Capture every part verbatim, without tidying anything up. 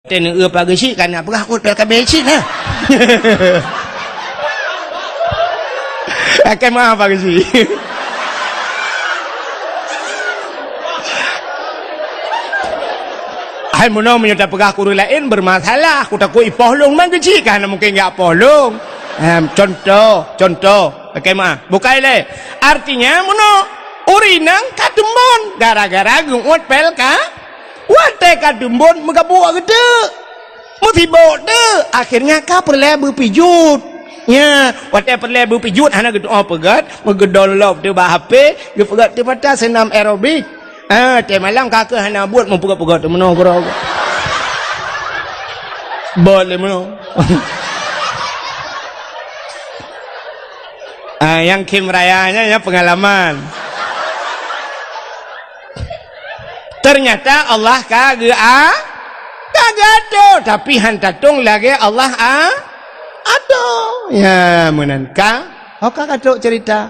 Teuneuk eu pageusik ka na peugah kot P L K B cit na. Akai meu'ah pageusik. Hai meunoe meunyoe tapeugah keu ureuëng laén bermasalah, kutakot ipoh lôn man geuchik ka hana mungken jak poh lôn. Em, contoh, contoh. Akai meu'ah. Bukai lé. Artinya meunoe ureuëng inong ka teumbon gara-gara geuuet P L K. Watée ka teumbon meugabuk geuteuk. Meusibok teuk, akhirnya ka peureulée beupijuet. Nya, watée peureulée beupijuet hana geutu'oh peugét, meugeudon lom teuk bak H P, geupeugét teuk mata seunam aerobik. Ah, teumalam ka keuh hana buet meupeugét-peugét teuk meunoe keudroe. Bot lé meunoe. Ah, nyang khém raya nyan, nyan peungalaman. Ternyata Allah ka geu-a-, ka geuatoe, tapi han tatong lagée Allah a-, atoe. Ya, meunan ka. Ho ka katrok cerita.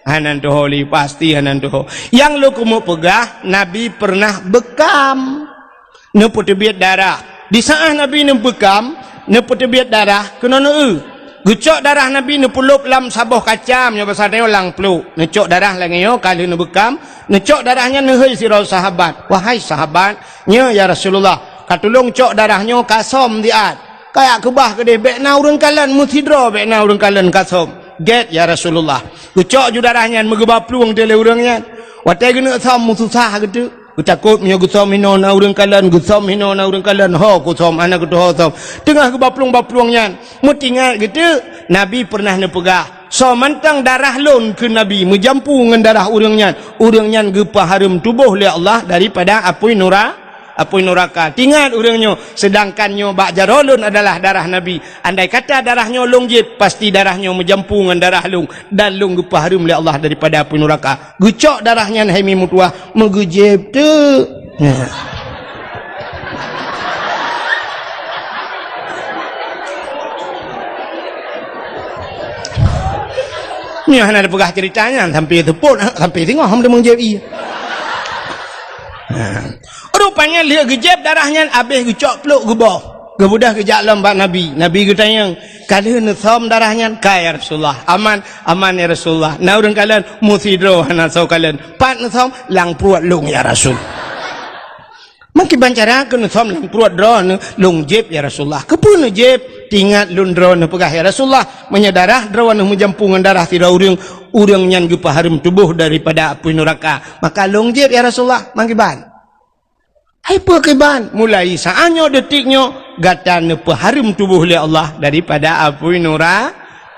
Hana tuho lé, pasti hana tuho. Nyang lôn keumeung peugah, Nabi pernah beukam. Neupeuteubiet darah. Di saát Nabi neubeukam, neupeuteubiet darah, keunoe neueu. Geucok darah Nabi neupeulop lam saboh kaca, meunyoe basa tanyoe lam pluek. Neucok darah lagée nyoe ka lheueh neubeukam, neucok darah nyan neuhôi sidroe sahabat. "Wahai sahabat, nyoe ya Rasulullah, ka tulông cok darah nyoe ka som siat. Kajak keubah keudeh, bék na ureuëng kalon, meusidroe bék na ureuëng kalon ka som." "Gét ya Rasulullah." Geucok ju darah nyan meugeuba plueng teuk lé ureuëng nyan. Watée geuneuk som meususah geuteuk. Geutakot meunyoe geusom hinoe na ureuëng kalon, geusom hinoe na ureuëng kalon, ho kusom, hana geutuho som. Teungoh geuba plueng-ba plueng nyan, meutingat geuteuk, Nabi pernah neupeugah, "Soe mantong darah lôn," kheun Nabi, "meujampu ngon darah ureuëng nyan, ureuëng nyan geupeuhareuem tuboh lé Allah daripada apui nura-, apui nuraka." Tingat ureuëng nyoe, seudangkan nyoe bak jaroe lôn adalah darah Nabi. Andai kata darah nyoe lôn jieb, pasti darah nyoe meujampu ngon darah lôn, dan lôn geupeuhareuem lé Allah daripada apui nuraka. Geucok darah nyan hai mi meutuwah, meugeujieb teuk. Nyoe hana tapeugah cerita nyan sampai seupôt, sampai singoh hom deungon jieb ie. Rupanya lheueh geujieb darah nyan abéh geucok pluek geuboh. Geubeudôh geujak lom bak Nabi. Nabi geutanyong, "Ka lheueh neusom darah nyan?" "Ka, ya Rasulullah." "Aman?" "Aman, ya Rasulullah." "Na ureuëng kalon?" "Meusidroe hana soe kalon." "Pat neusom?" "Lam pruet lôn, ya Rasul." "Meukiban cara keu neusom lam pruet droeneuh?" "Lôn jieb, ya Rasulullah." "Keupeue neujieb?" "Tingat lôn droeneuh peugah, ya Rasulullah, meunyoe darah droeneuh meujampu ngon darah sidroe ureuëng, ureuëng nyan geupeuhareuem tuboh daripada apui nuraka. Maka lôn jieb, ya Rasulullah." "Meukiban?" "Hai peue kiban? Mulai saát nyoe, detik nyoe, gata neupeuhareuem tuboh lé Allah daripada apui nura-,"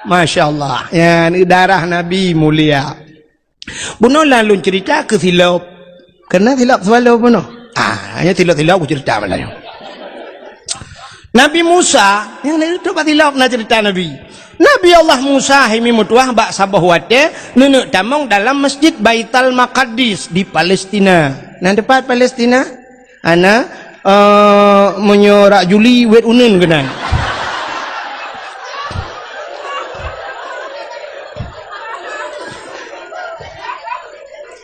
Masya Allah. Nyan darah Nabi mulia. Bunoe lôn cerita keu silop. Keunan silop seubalom bunoe. Ah, hanya silop-silop kucerita malam nyoe. Nabi Musa, nyang na itu bak silop na cerita Nabi. Nabi Allah Musa hai mi meutuwah bak saboh watée neuneuk tamong dalam Masjid Baital Maqadis di Palestina. Na teupat Palestina? Ana, eh, meunyoe rak Juli wet uneun keunan.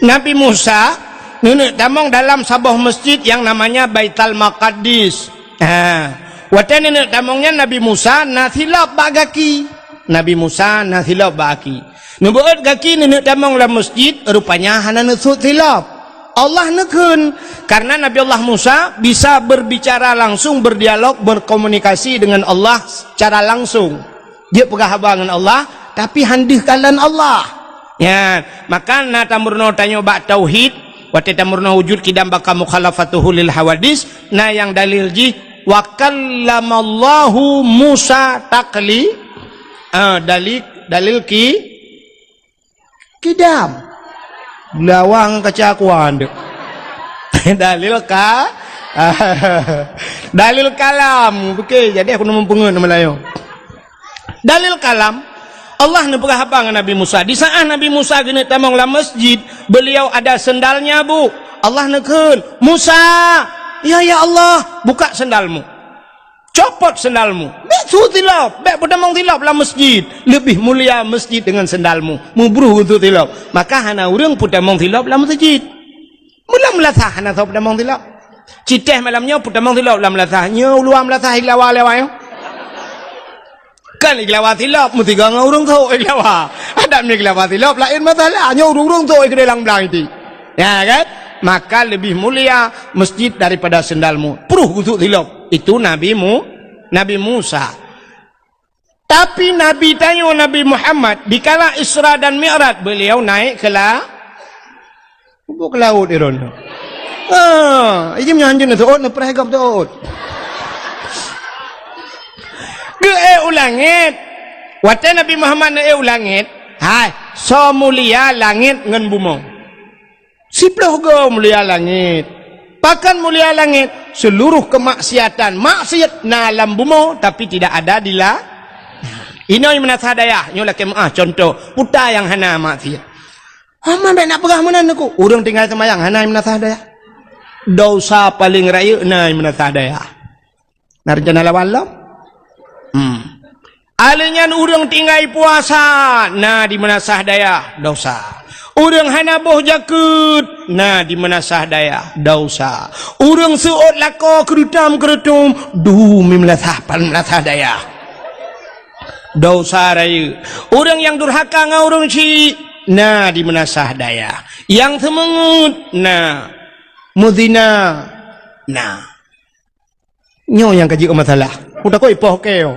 Nabi Musa neuneuk tamong dalam saboh masjid nyang namanya Baital Maqadis. Ha, watée neuneuk tamong nyan Nabi Musa na silop bak gaki. Nabi Musa na silop bak gaki. Neubeuet gaki neuneuk tamong lam masjid, rupanya hana neusut silop. Allah neukheun, karena Nabi Allah Musa bisa berbicara langsung, berdialog, berkomunikasi dengan Allah secara langsung. Jeuet peugah haba ngon Allah, tapi han deuh kalon Allah. Nyan, maka na tameurunoe tanyoe bak tauhid, watée tameurunoe wujud qidam baqa mukhalafatuhu lil hawadis, na nyang dalil jih, "Wa kallamallahu Musa takli-," ah, dalil, dalil ki-, qidam. Beulawang kaca kuan dek. Dalil ka-, dalil kalam. Oke, jadi aku neumeupeungeut Meulayu. Dalil kalam, Allah neupeugah haba ngon Nabi Musa. Di saat Nabi Musa geuneuk tamong lam masjid, beliau ada sendalnya, Bu. Allah neukheun, "Musa!" "Ya, ya Allah." "Buka sendalmu. Copot sendalmu. Bék su silop, bék peutamong silop lam masjid. Lebih mulia masjid dengan sendalmu." Meubruh su silop. Maka hana ureuëng peutamong silop lam masjid. Mula-mula sah hana soe peutamong silop. Cit teh malam nyoe peutamong silop lam meulasah. Nyoe uluwa meulasah igeulawa lewat nyoe. Kan igeulawa silop, meusigoe ngon ureuëng sôk igeulawa. Adak meugeulawa silop, laén masalah. Nyoe ureuëng-ureuëng sôk ikeudeh lam blang iti. Ya kan? Maka lebih mulia masjid daripada sendalmu. Pruh geusôk silop. Itu Nabi Mu-, Nabi Musa. Tapi Nabi tanyoe, Nabi Muhammad, dikala Isra dan Mi'raj, beliau naik ke la-, ke laôt, Iron. Ah, ijim nyan hanjeuet neutuot, neupreh gob tuot. Geuék u langét. Watée Nabi Muhammad neuék u langét, hai, soe mulia langét ngon bumoe. Siploh goe mulia langét. Pakon mulia langét? Seluruh kemaksiatan, maksiat na lam bumoe, tapi tidak ada di la-, inoe meunasah dayah, nyoe lakée meuáh contoh, peue nyang hana maksiat. Hana bék nak peugah meunan aku. Ureuëng tinggai seumayang hana meunasah dayah. Dosa paling rayeuk na meunasah dayah. Na rencana lawan lom? Hmm. Alèh nyan ureuëng tinggai puasa, na di meunasah dayah, dosa. Ureuëng hana boh jakeuet, na di meunasah dayah, dosa. Ureuëng seuôt lakoe keureutam-keureutum, dum di meunasah, pan meunasah dayah, dosa rayeuk. Ureuëng nyang durhaka ngon ureuëng syik, na di meunasah dayah. Nyang seumeungeut, na. Meuzina, na. Nyoe nyang ka jeuet masalah. Peue takot ipoh keu.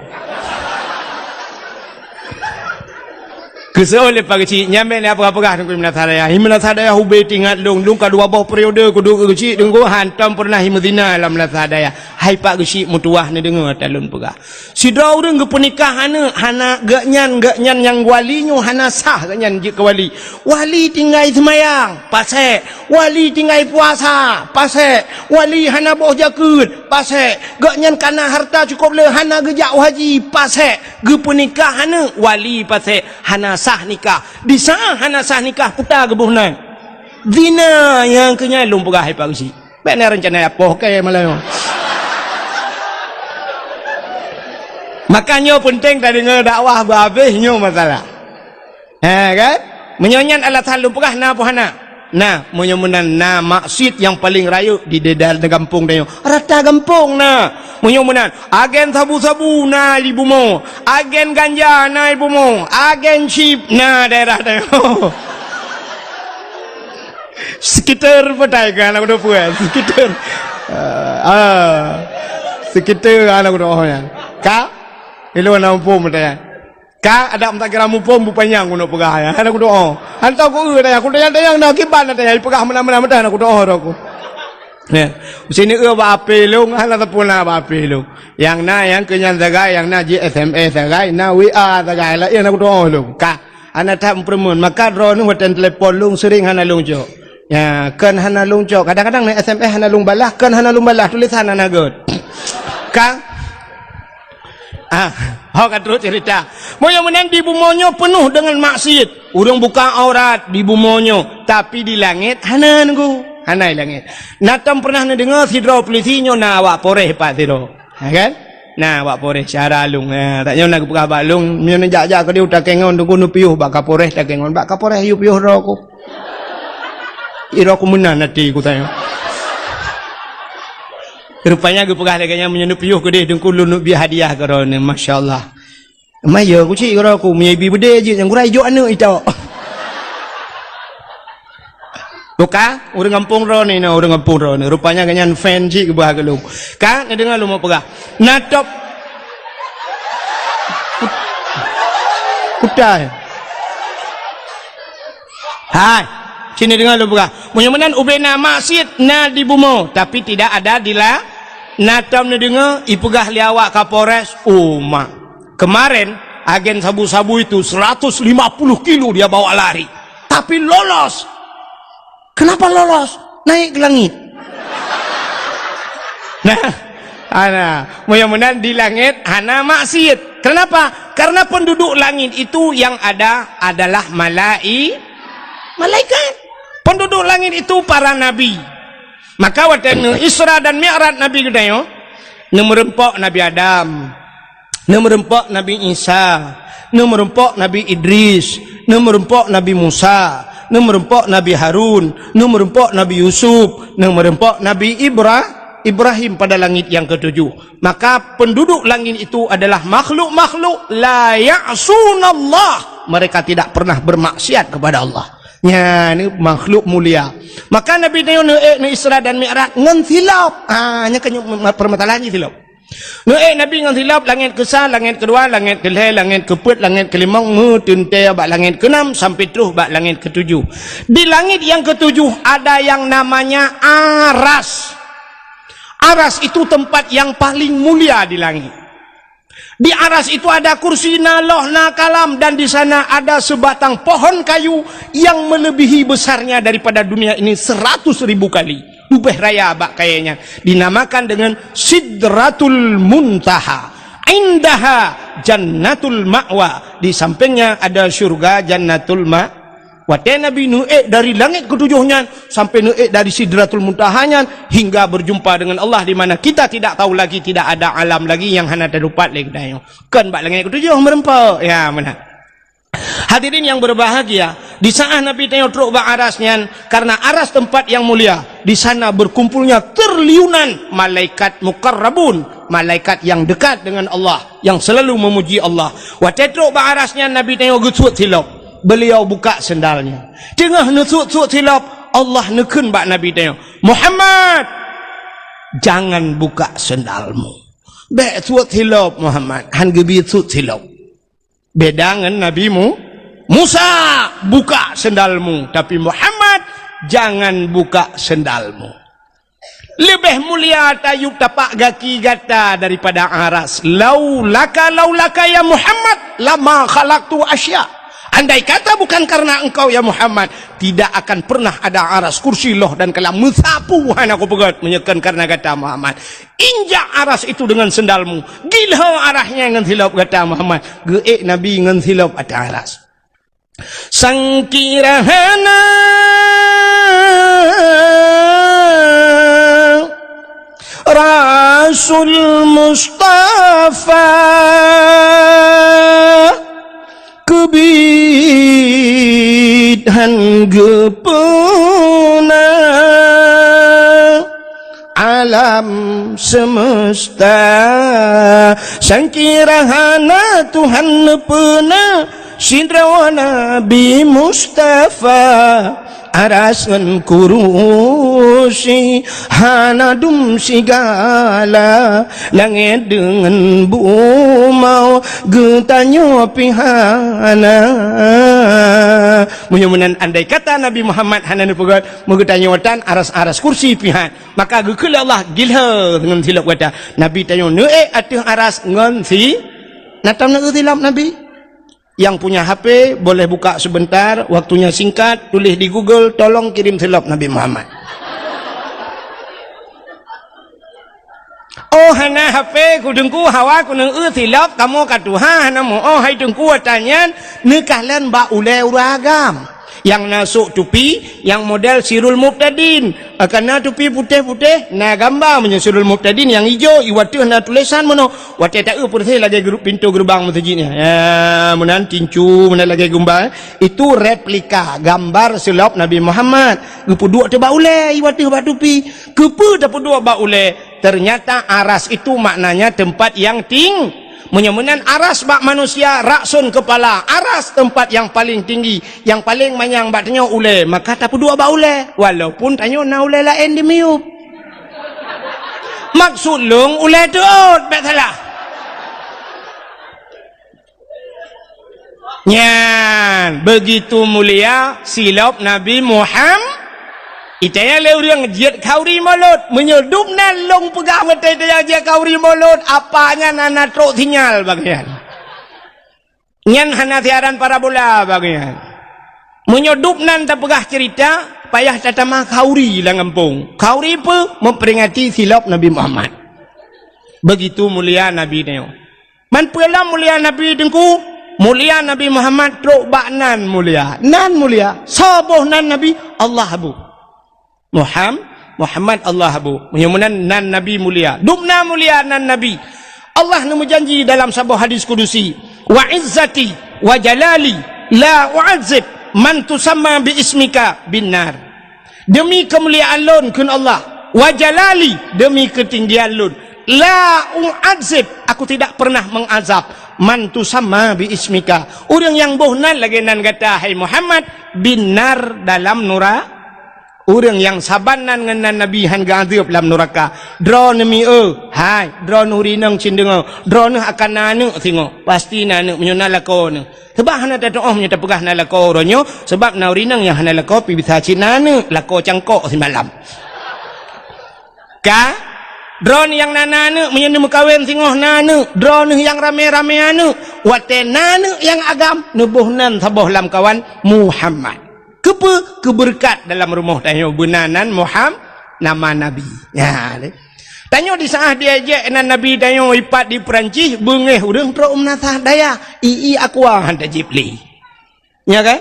Keusoe lé Pak Geuchik, nyan bék na peugah-peugah Teungku Imam Nasah Dayah. Imam Nasah Dayah ubé teuingat lôn, lôn ka dua boh periode kuduek keu Geuchik Teungku, hantom peureunah imeuzina lam Nasah Dayah. Hai Pak Geuchik, meutuwah neudeungoe ata lôn peugah. Sidroe ureuëng geupeunikah aneuëk, hana geuhnyan, geuhnyan nyang wali nyoe hana sah geuhnyan jeuet keu wali. Wali tinggai seumayang, pasék. Wali tinggai puasa, pasék. Wali hana boh jakeuet, pasék. Gobnyan kana hareuta cukôp le, hana geujak u haji, pasék. Geupeunikah aneuëk, wali pasék. Hana sah nikah. Di saát hana sah nikah, peue ta geuboh nan? Zina. Nyang keu nyan lôn peugah hai Pak Geuchik. Bék na reuncana ya poh keu malam nyoe. Maka nyoe peunteng tadeungoe dakwah beuhabéh nyoe masalah. Ha, kan? Meunyoe nyan alasan lôn peugah na peue hana? Na, meunyoe meunan na maksiet nyang paleng rayeuk di daerah gampông tanyoe. Rata gampông na. Meunyoe meunan, agen sabu-sabu na di bumoe, agen ganja na di bumoe, agen chip na daerah tanyoe. Sekitar petai ka aneuk dua pue, sekitar. Ah, ah. Sekitar aneuk dua nyan. Ka? Ilôn na muphom petai. Ka adak meutakira muphom bupanyang keuneuk peugah ya. Hana kudoa. Hantom ku eu dayah, ku dayah-dayah na akibat na dayah, ipeugah meunan-meunan meudah na kudoa roh ku. Ya. Sini eu bak ape lôn, hana teupeu na bak ape lôn. Nyang na, nyang keu nyan sagai, nyang na jih S M S sagai, na W A sagai, laén na kudoa lôn. Ka, hana that meupeureumeun, maka droeneuh watèe telepon lôn sering hana lôn cok. Ya, kon hana lôn cok. Kadang-kadang na S M S hana lôn balah, kon hana lôn balah, tulisan hana göt. Ka, Ah, ho ka trok cerita. Meunyoe meunan di bumoe nyoe peunoh deungon maksiet. Ureuëng buka aurat di bumoe nyoe, tapi di langét hana nunggu. Hana di langét. Na tom pernah neudeungoe sidroe polisi nyoe na awak Polres pat sidroe. Ha kan? Na awak Polres syara lôn. Ha, tak nyoe na geupeugah bak lôn, meunyoe neujak-jak keudeh u Takengon, Teungku, neupiôh bak Kapolres Takengon. Bak Kapolres yue piôh droe ku. Ira ku meunan até ku tanyong. Rupanya geupeugah lagèe nyan, meunyoe neupiôh keudeh Teungku, lôn neubri hadiah keu droeneuh. Masya Allah. Maya ku cit keu droe ku, meunyoe ibi beudé jeuet nyang gura ijok aneuk itok. Buka, ureuëng gampông droeneuh, na ureuëng gampông droeneuh. Rupanya gobnyan fan cit geuba keu lôn. Ka, neudeungoe lôn meu peugah. Na top. Kutai. Hai, sini deungoe lôn peugah. Meunyoe meunan ubé na maksiet na di bumoe, tapi tidak ada di la-, na tom neudeungoe ipeugah lé awak Kapolres, "Oh, mak. Kemarin agen sabu-sabu itu seratus lima puluh kilo dia bawa lari, tapi lolos." Kenapa lolos? Naik ke langit. Nah, ana, meunyoe meunan di langét hana maksiet. Kenapa? Karena penduduk langit itu yang ada adalah malai-, malaikat. Penduduk langit itu para nabi. Maka watèe neu Isra dan Mi'raj Nabi geutanyoe, neumeureumpok Nabi Adam. Neumeureumpok Nabi Isa, neumeureumpok Nabi Idris, neumeureumpok Nabi Musa, Neumeureumpok Nabi Harun, neumeureumpok Nabi Yusuf, neumeureumpok Nabi Ibra-, Ibrahim pada langit yang ketujuh. Maka penduduk langit itu adalah makhluk-makhluk la ya'sunallah. Mereka tidak pernah bermaksiat kepada Allah. Nyan makhluk mulia. Maka Nabi tanyoe neuék neu Isra dan Mi'raj ngon silop. Ha, nyan kan permasalahan jih silop. Neuék Nabi ngon silop, langét keusa, langét keudua, langét keulhée, langét keupeuet, langét keulimong, meuteuntée bak langét keunam sampai troh bak langét ketujuh. Di langét yang ketujuh ada yang namanya Aras. Aras itu tempat yang paling mulia di langit. Di Aras itu ada kursi, na loh, na kalam, dan di sana ada sebatang pohon kayu yang melebihi besarnya daripada dunia ini seratus ribu kali. Leubeh raya bak kayée nyan, dinamakan dengan Sidratul Muntaha. Indaha Jannatul Ma'wa. Di sampingnya ada syurga Jannatul Ma-, Watée Nabi neuék dari langét ketujoh nyan sampai neuék dari Sidratul Muntaha nyan hingga berjumpa dengan Allah, di mana kita tidak tahu lagi, tidak ada alam lagi nyang hana teutupat lé geutanyoe. Kon bak langét ketujoh meureumpok. Ya, meunan. Hadirin yang berbahagia, di saat Nabi tanyoe trok bak aras nyan, karena aras tempat yang mulia, di sana berkumpulnya triliunan malaikat muqarrabun, malaikat yang dekat dengan Allah, yang selalu memuji Allah. Watée trok bak aras nyan, Nabi tanyoe geusuet silop. Beliau buka sendalnya. Teungoh neusuet-suet silop, Allah neukheun bak Nabi tanyoe, "Muhammad, jangan buka sendalmu." Bék suet silop, Muhammad. Han geubri suet silop. Beda ngon Nabi Mu-, Musa, "Buka sendalmu." Tapi Muhammad, "Jangan buka sendalmu." Leubeh mulia tayub tapak gaki gata daripada aras. Laulaka, laulaka ya Muhammad, lama khalaqtu asya. Andai kata bukan karena engkau ya Muhammad, tidak akan pernah ada aras, kursi, loh dan kalam meusapu hana kupeugét meunyoe kon karena gata Muhammad. Injak aras itu dengan sendalmu. Gilho arasnya ngon silop gata Muhammad. Geuék Nabi ngon silop ateueh aras. Sangkira hana Rasul Mustafa keubiet han geupeuna alam semesta. Sangkira hana Tuhan neupeuna sidroe Nabi Mustafa, aras ngon kurusi hana dum sigala, langét deungon bumoe geutanyoe pih hana. Meunyoe meunan andai kata Nabi Muhammad hana neupeugét, meugeutanyoe tan aras-aras kursi pih han. Maka geukheun lé Allah, "Gilho ngon silop gata." Nabi tanyoe neuék ateueh aras ngon si-, na tom neuék silop Nabi. Yang punya H P boleh buka sebentar, waktunya singkat, tulis di Google, "Tolong kirim silop Nabi Muhammad." Oh, hana H P ku Teungku, hawa ku neuék silop, kamoe ka tuha hana meu-, oh, hai Teungku, ata nyan neukalon bak ulée ureuëng agam. Nyang na sôk tupi, nyang model Sirul Mubtadin. Akan na tupi putéh-putéh, na gamba meunyoe Sirul Mubtadin, nyang ijo, iwateuh na tulésan meunoe. Watée taeu peureséh lagée gru-, pintoe geureubeung meuseujid nyan. Ya, meunan tincu, meunan lagée gumba. Itu replika gambar silop Nabi Muhammad. Geupeuduek teuh bak ulée, iwateuh bak tupi. Keupeue tapeuduek bak ulée? Ternyata aras itu maknanya tempat yang ting-, meunyoe meunan aras bak manusia, rakson kepala, aras tempat yang paling tinggi, yang paling manyang bak tanyoe ulée, maka tapeuduek bak ulée, walaupun tanyoe na ulée laén di miyueb. Maksud lôn ulée teuôt, bék salah. Nyan, begitu mulia silop Nabi Muham-, itaya lé ureuëng jeuet khauri mulod. Meunyoe dum nan lôn peugah meutai taya jeuet khauri mulod, apa nyan hana trok sinyal bagian. Nyan hana siaran parabola bagian. Meunyoe dum nan tapeugah cerita, payah tatamah khauri lam gampông. Khauri peue? Memperingati silop Nabi Muhammad. Begitu mulia Nabi nyoe. Man peue lom mulia Nabi Teungku? Mulia Nabi Muhammad trok bak nan mulia. Nan mulia. Soe boh nan Nabi? Allah bu. Muham-, Muhammad Allah bu. Meunyoe meunan nan Nabi mulia. Dum na mulia nan Nabi. Allah neumeujanji dalam saboh hadis kudusi, "Wa izzati wa jalali la u'azzib "Man tusamma bi ismika binnar." Demi kemuliaan lôn, kheun Allah, "wa jalali," demi keutinggian lôn, "la u'adzib," aku tidak pernah mengazab, "man tusamma bi ismika," ureuëng nyang boh nan lagée nan gata, hai Muhammad, "binnar," dalam nura-, ureuëng nyang saban nan ngon nan Nabi hán geuazab lam nuraka. Droeneuh mi-e, hai, droeneuh ureuëng inong cit deungoe, droeneuh akan na aneuëk singoh, pasti na aneuëk meunyoe na lakoe neuh. Sabab hana tatuoh meunyoe tapeugah na lakoe uroe nyoe, sabab na ureuëng inong nyang hana lakoe pih bisa cit na aneuëk, lakoe cangkok simalam. Ka? Droeneuh nyang na, na aneuëk, meunyoe neumeukawen singoh na aneuëk, droeneuh nyang ramé-ramé aneuëk, watée na aneuëk nyang agam, neuboh nan saboh lamkawan Muhammad. Keupeue? Keubeureukat dalam rumoh tanyoe beuna nan Muham-, nama Nabi. Nyan. Tanyoe di saát diejek nan Nabi tanyoe ipat di Perancis, beungéh ureuëng trok meunasah dayah, ié aqua hán tajéb lé. Nya kan?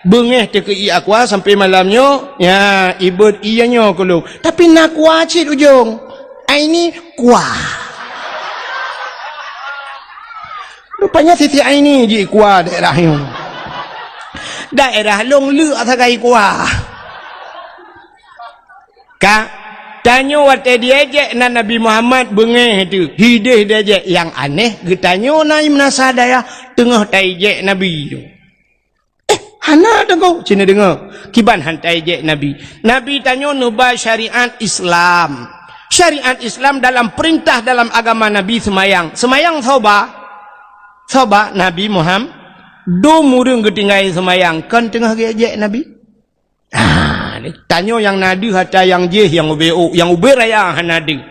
Beungéh teuh keu ié aqua sampai malam nyoe, ya, ibeuet ié nyoe keu lôn. Tapi na aqua cit ujong. Aini kuah. Rupanya Siti Aini jikuah daerah nyoe. Daerah lôn leuk sagai kuah. Ka, tanyoe watée diejek nan Nabi Muhammad beungéh teuh, hideh diejek. Nyang aneh, geutanyoe na meunasah dayah teungoh taijek Nabi nyoe. Eh, hana deungoe, cina deungoe. Kiban hán taijek Nabi. Nabi tanyoe neuba syariat Islam. Syariat Islam dalam peurintah dalam agama Nabi seumayang. Seumayang soe ba? Soe ba? Nabi Muhammad. Dum ureuëng geutinggai seumayang, kon teungoh geuejek Nabi. Ah, tanyoe nyang na deuh atra nyang jéh, nyang ubé ôk, nyang ubé raya hana deuh.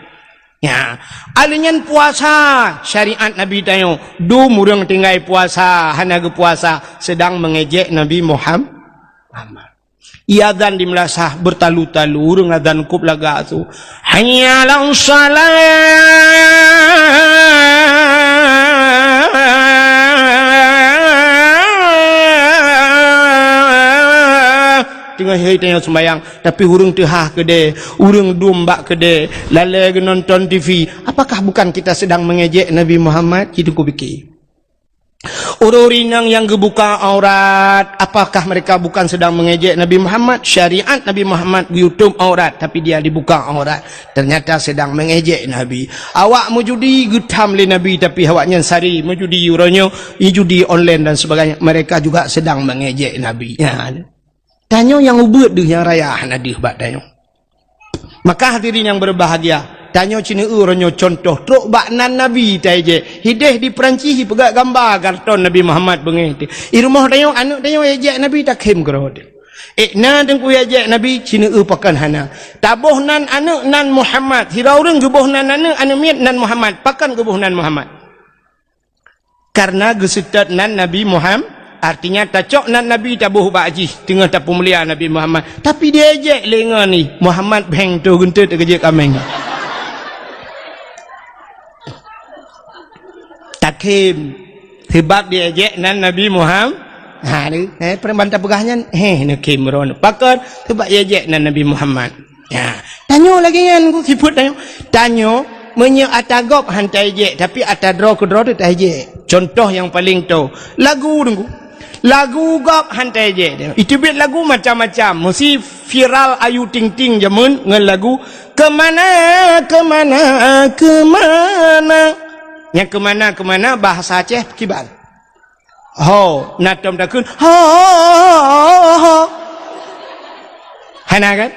Ya, alheuh nyan puasa, syariat Nabi tanyoe. Dum ureuëng tinggai puasa, hana geupuasa, sedang mengejek Nabi Muham-, Muhammad. Ié azan di meulasah beurtalu-talu, ureuëng azan kôb lagak su. Hayya 'alas shalah. Teungoh hai tanyoe seumayang, tapi ureuëng teuhah keudée, ureuëng dum bak keudée, lalée geunonton T V. Apakah bukan kita sedang mengejek Nabi Muhammad? Cit kupike. Ureuëng inong nyang geubuka aurat, apakah mereka bukan sedang mengejek Nabi Muhammad? Syariat Nabi Muhammad geuyutob aurat, tapi dia dibuka aurat. Ternyata sedang mengejek Nabi. Awak meujudi geutham lé Nabi, tapi awak nyan sari meujudi uroe nyoe, judi online dan sebagainya. Mereka juga sedang mengejek Nabi. Ya. Tanyoe nyang ubeuet deuh nyang raya hana deuh bak tanyoe. Maka hadirin nyang berbahagia, tanyoe cina uroe nyoe contoh trok bak nan Nabi taijek. Hideh di Perancis ipeugah gamba karton Nabi Muhammad beungéh teuh. Di rumoh tanyoe, aneuëk tanyoe ijek Nabi takhém keudroe teuh. Eh, na teungku ijek Nabi, cina pakon hana. Taboh nan aneuëk nan Muhammad. Sidroe ureuëng geuboh nan aneuëk, aneuëk miet nan Muhammad. Pakon geuboh nan Muhammad? Karena geuseutôt nan Nabi Muhammad, artinya tacok nan Nabi taboh bak jih, teungoh tapeumulia Nabi Muhammad. Tapi diejek lé ngon ni, Muhammad bheng tu geunteut keujeuet kaméng. Takhém, sebab diejek nan Nabi Muhammad. Ha, ni, eh, peureumbang tapeugah nyan, heh, neukhém droe. Pakon, sebab diejek nan Nabi Muhammad. Ya, tanyoe lagée nyan ku sifeuet tanyoe. Tanyoe meunyoe ata gob hán taijek, tapi ata droe keudroe teuh taijek. Contoh nyang paleng toe, lagu deungoe. Lagu gob hán taijek. Iteubiet lagu macam-macam. Meusi viral Ayu Ting Ting jameun ngon lagu Keumana, Keumana, Keumana. Nyang keumana-keumana bahasa Aceh kiban. Ho, na tom takheun, ho, ho, ho. Hana kan?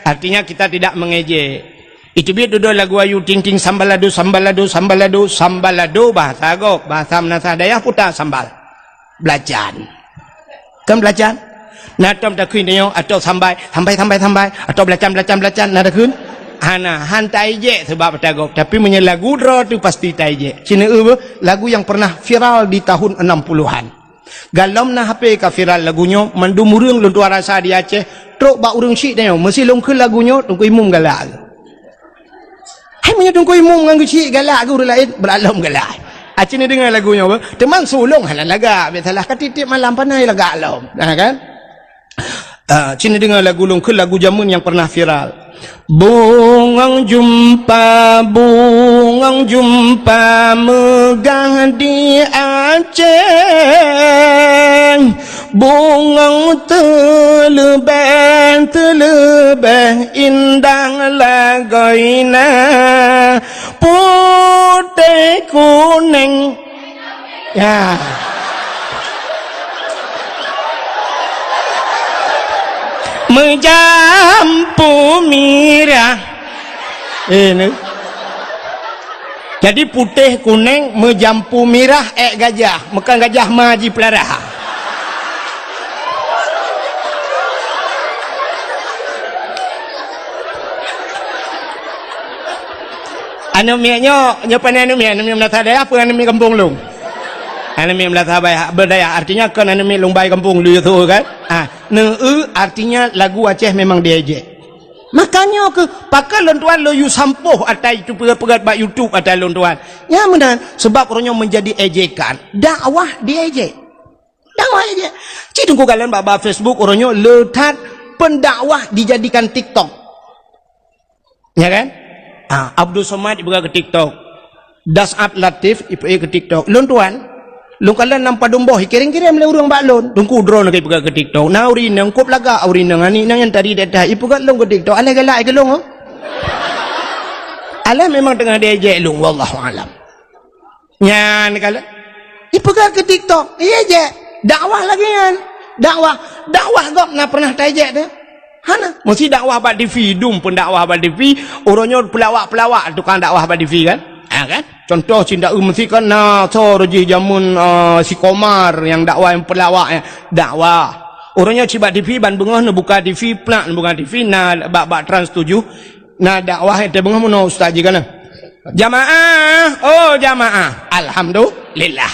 Artinya kita tidak mengejek. Iteubiet dudoe lagu Ayu Ting Ting, sambalado, sambalado, sambalado, sambalado bahasa gob, bahasa meunasah dayah puta sambal. Belacan. Kan belacan? Na tom takheun tanyoe, atau sambai, sambai, sambai, sambai, atau belacan, belacan, belacan, na takheun? Hana, hán taijek sebab ata gob. Tapi meunyoe lagu droe teuh pasti taijek. Cina eu, lagu yang pernah viral di tahun enam puluhan. Galom na H P ka viral lagu nyoe, mandum ureuëng lôn tuha rasa di Aceh, trok bak ureuëng syiek tanyoe, meusi lôn kheun lagu nyoe, Teungku Imum galak. Hai meunyoe Teungku Imum ngon geuh syiek galak keu ureuëng laén, beurak lom galak. Aci neudeungoe lagu nyoe, beuh? Teuma su lôn hana lagak, biasalah ka tieb-tieb malam panai lagak lom. Nah, kan? Ah, ci neudeungoe lagu lôn kheun, lagu jameun nyang pernah viral. Bungong jeumpa, bungong jeumpa meugah di Aceh. Bungong teuleubeh-teuleubeh indah lagoina, putéh kuneng. Ya. Meujampu mirah. Eh, ni. Jadi putéh kuneng meujampu mirah ék gajah, meukan gajah ma jipeulara. Aneuk miet nyoe, nyoe pane aneuk miet, aneuk miet meunasah dayah peue aneuk miet gampông lôn? Aneuk miet meunasah baya-, beudayah, artinya kon aneuk miet lôn bai gampông lôn yue kan? Ah, neu-eu artinya lagu Aceh memang diejek. Makanya keuh pakon lôn tuan lôn yue sampôh ata itu peugét-peugét bak YouTube ata lôn tuan. Nyan meunan, sebab uroe nyoe meunjadi ejekan. Dakwah diejek. Dakwah ejek. Cit teungku kalon bak, bak Facebook uroe nyoe le that pendakwah dijadikan TikTok. Ya kan? Ah, Abdul Somad ipeugah keu TikTok. Dasat Latif ipeugah keu TikTok. Lôn tuan, lôn kalon lam padum boh, ikirém-kirém lé ureuëng bak lôn. Teungku droeneuh ka ipeugah keu TikTok. Na ureuëng inong, kop lagak ureuëng inong, aneuk inong nyang tari di atah, ipeugah lôn keu TikTok. Alah galak keu lôn, oh. Alah memang teungoh diejek lôn, wallahu alam. Nyan kalon. Ipeugah keu TikTok, iya jek. Dakwah lagée nyan. Dakwah, dakwah gob na pernah taejek teuh? Hana. Meusi dakwah bak TV, dum pun dakwah bak TV, uroe nyoe peulawak-peulawak tukang dakwah bak TV kan? Ha kan? Contoh cit dak meusi kan na soe jih jameun, eh, si Komar nyang dakwah nyang peulawak nyan. Dakwah. Uroe nyoe cit bak TV ban beungoh neubuka TV, plak neubuka TV na bak, bak Trans tujuh. Na dakwah nyang teubeungoh meunoe ustaz jih kana. Jamaah, oh jamaah. Alhamdulillah.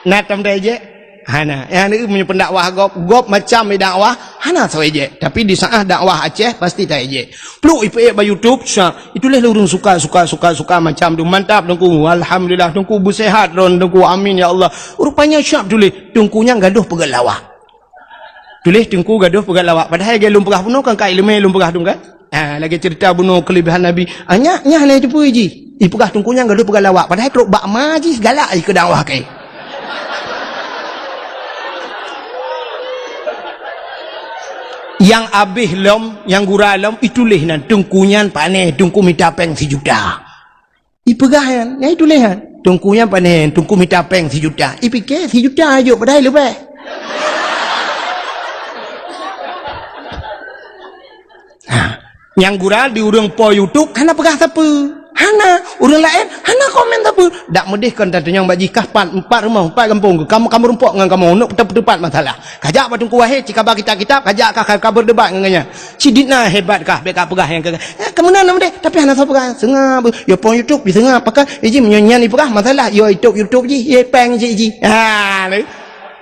Na tom taejek? Hana. Nyang neu meunyoe pendakwah gob, gob macam dakwah, hana soe ejek. Tapi di saat dakwah Aceh pasti taejek. Pluk ipeuék bak YouTube, syak. Itulah ureuëng suka, suka, suka, suka macam tu. Mantap teungku. Alhamdulillah teungku beusehat droen teungku. Amin ya Allah. Rupanya syak tuléh teungku nyang gadoh peugah lawak. Tuléh teungku gadoh peugah lawak. Padahai lagée lôn peugah bunoe kan ka iéleumé lôn peugah dum kan? Ah, lagée ceurita bunoe keuleubehan Nabi. Ah, nyak, nyak hana teupeue jih. Ipeugah teungku nyan gadoh peugah lawak. Padahai trok bak ma jih galak jih keu dakwah keu. Nyang abéh lom, nyang gura lom, ituléh nan teungku nyan pané, teungku mita péng sijuta. Ipeugah nyan, nyan ituléh nyan. Teungku nyan pané, teungku mita péng sijuta. Ipike sijuta jok padahai leubeh. Ha. Nyang gura di ureuëng po YouTube hana peugah sapeue. Hana, ureuëng laén hana komen sapeue. Dak meudeh kon tatunyong bak jih kah pat, empat rumoh, empat gampông, kamoe, kamoe rumpok ngon kamoe, neuk teupat masalah. Kajak bak teungku wahé, cikaba kitab-kitab, kajak kah ka, ka berdebat ngon nyan. Sidit na hebat kah, bék ka peugah nyang keu, eh, keumeunan na meudeh, tapi hana soe peugah. Seungab, ya pon YouTube diseungab, pakon, eh, jih meunyoe nyan ipeugah masalah, ya YouTube, YouTube jih, ya péng jih, jih. Ha, lé.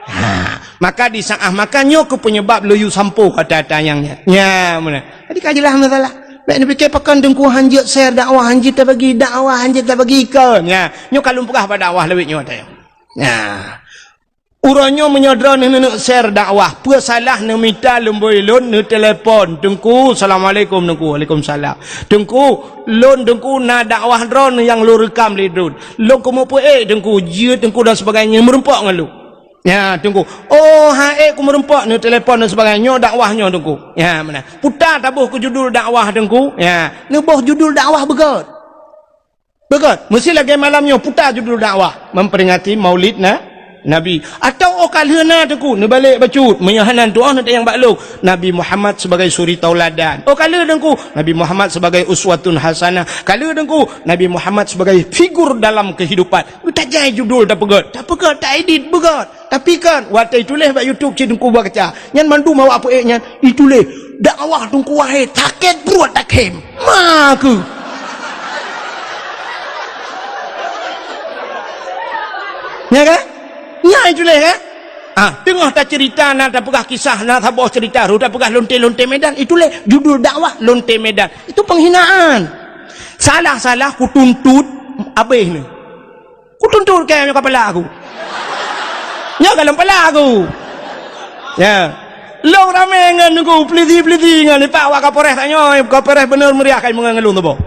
Ha, maka di saat maka nyoe keuh penyebab lôn yue sampôh kata-kata nyang nyan. Nya, meunan. Jadi ka jeulaih masalah. Bék neupike pakon teungku hanjeuet share dakwah, hanjeuet tabagi dakwah, hanjeuet tabagi kon. Nya, nyoe ka lôn peugah bak dakwah lawét nyoe teuh. Nya. Uroe nyoe meunyoe droeneuh neuneuk share dakwah, peue salah neumita lumbôi lôn neutelepon, "Teungku, assalamualaikum Teungku." "Waalaikumsalam." "Teungku, lôn Teungku na dakwah droeneuh nyang lôn reukam lé droen. Lôn keumeupeuék Teungku, jeuet Teungku dan sebagainya, meureumpok ngon lôn." Ya, Teungku. "Oh, han ék keu meureumpok," neutelepon dan sebagainya, "nyoe dakwah nyoe Teungku." Ya, meunan. Puta taboh keu judul dakwah Teungku. Ya, neuboh judul dakwah beugét. Beugét, meusi lagée malam nyoe puta judul dakwah, memperingati Maulid na, Nabi. Atawa óh ka lheueh na Teungku, neubalek bacut, meunyoe hana tuoh neutanyong bak lôn, Nabi Muhammad sebagai suri tauladan. Óh ka lheueh Teungku, Nabi Muhammad sebagai uswatun hasanah. Ka lheueh Teungku, Nabi Muhammad sebagai figur dalam kehidupan. Tajai judul tapeugét, tapeugét, taedit beugét. Tapi kan, watée ituléh bak YouTube cit Teungku baca. Nyan mandum awak peuék nyan ituléh, "Dakwah Teungku Wahé sakét pruet takhém." Ma keuh. Nya kan? Nya ituléh kan? Ah, teungoh tacerita, na tapeugah kisah, na saboh cerita, ru tapeugah lonte-lonte Medan, ituléh judul dakwah lonte Medan. Itu penghinaan. Salah-salah kutuntut abéh ni. Kutuntut kée nyoe keu pala aku. Nyoe ka lom pala aku. Ya. Lôn ramé ngon Teungku, pelisi-pelisi ngon, ipak wak Kapolres tanyoe, Kapolres beuneuh meuriah kai meungon ngon lôn tuboh.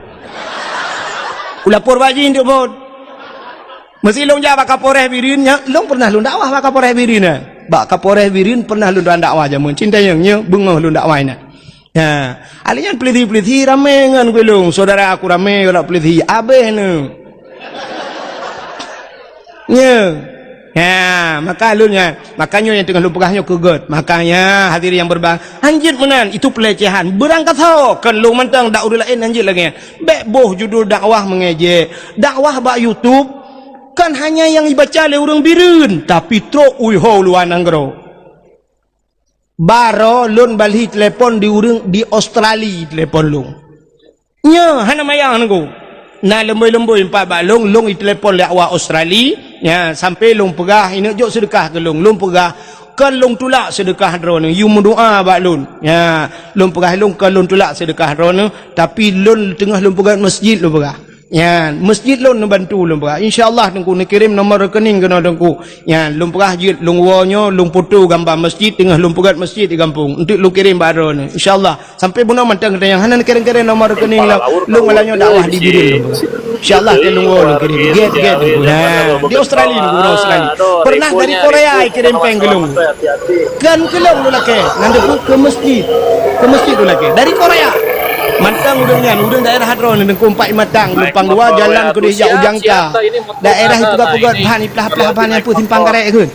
Ulapor bak jih untuk phon. Meusi lôn jak bak Kapolres Bireuen, nya, lôn pernah lôn dakwah bak Kapolres Bireuen, eh. Bak Kapolres Bireuen pernah lôn tuan dakwah jameun. Cintayong nyoe beungoh lôn dakwah inan. Ya, alèh nyan polisi-polisi ramè ngon gulong. Saudara aku ramè ngon polisi. Abéh neu. Nyoe. Ya, maka lôn nyan. Maka nyoe nyang teungoh lôn peugah nyoe keu gèt. Makanya hadirin yang berbahagia, hanjeuet meunan itu pelecehan. Beurangkasoe kon lôn mantong dak ureueng laén hanjeuet lagèe nyan. Bèk boh judul dakwah meungejek. Dakwah bak YouTube kon hanya nyang ibaca lé ureueng Bireuen, tapi trok u ho luwa nanggroe. Baroe lôn balhi telepon di ureueng di Australia telepon lôn. Nyoe hana manyang nunggu. Na leumbôi-leumbôi empat bak lôn, lôn itelepon lé awak Australia. Ya, sampai lôn peugah, ineuk jok seudeukah keu lôn. Lôn peugah, kon lôn tulak seudeukah droeneuh, yue meudoa bak lôn. Ya, lôn peugah lôn kon lôn tulak seudeukah droeneuh, tapi lôn teungoh lôn peugah masjid lôn peugah. Nyan, masjid lôn neubantu lôn peugah. Insya Allah Teungku neukirém nomor rekening keunoe Teungku. Nyan, lôn peugah jeuet lôn woe nyoe, lôn foto gamba masjid teungoh lôn peugah masjid di gampông. Enteuk lôn kirém bak droeneuh. Insya Allah. Sampai bunoe mantong geutanyoe hana neukirém-kirém nomor rekening lôn, lôn malam nyoe dakwah di Bireuen lôn peugah. Insya Allah, lôn woe lôn kirém. Gèt, gèt Teungku. Ha, di Australia Teungku, Australia. Pernah dari Korea ikirém péng keu lôn. Kan keu lôn lôn lakèe, nyan Teungku keu masjid. Keu masjid lôn lakèe. Dari Korea. Mantong ureueng nyan, ureueng daerah droeneuh Teungku, Empat Matang, Lumpang Dua, jalan keudéh jak u Jangka. Daerah ipeugah-peugah bahan, iplah-plah bahan nyang peuet simpang karet keuh.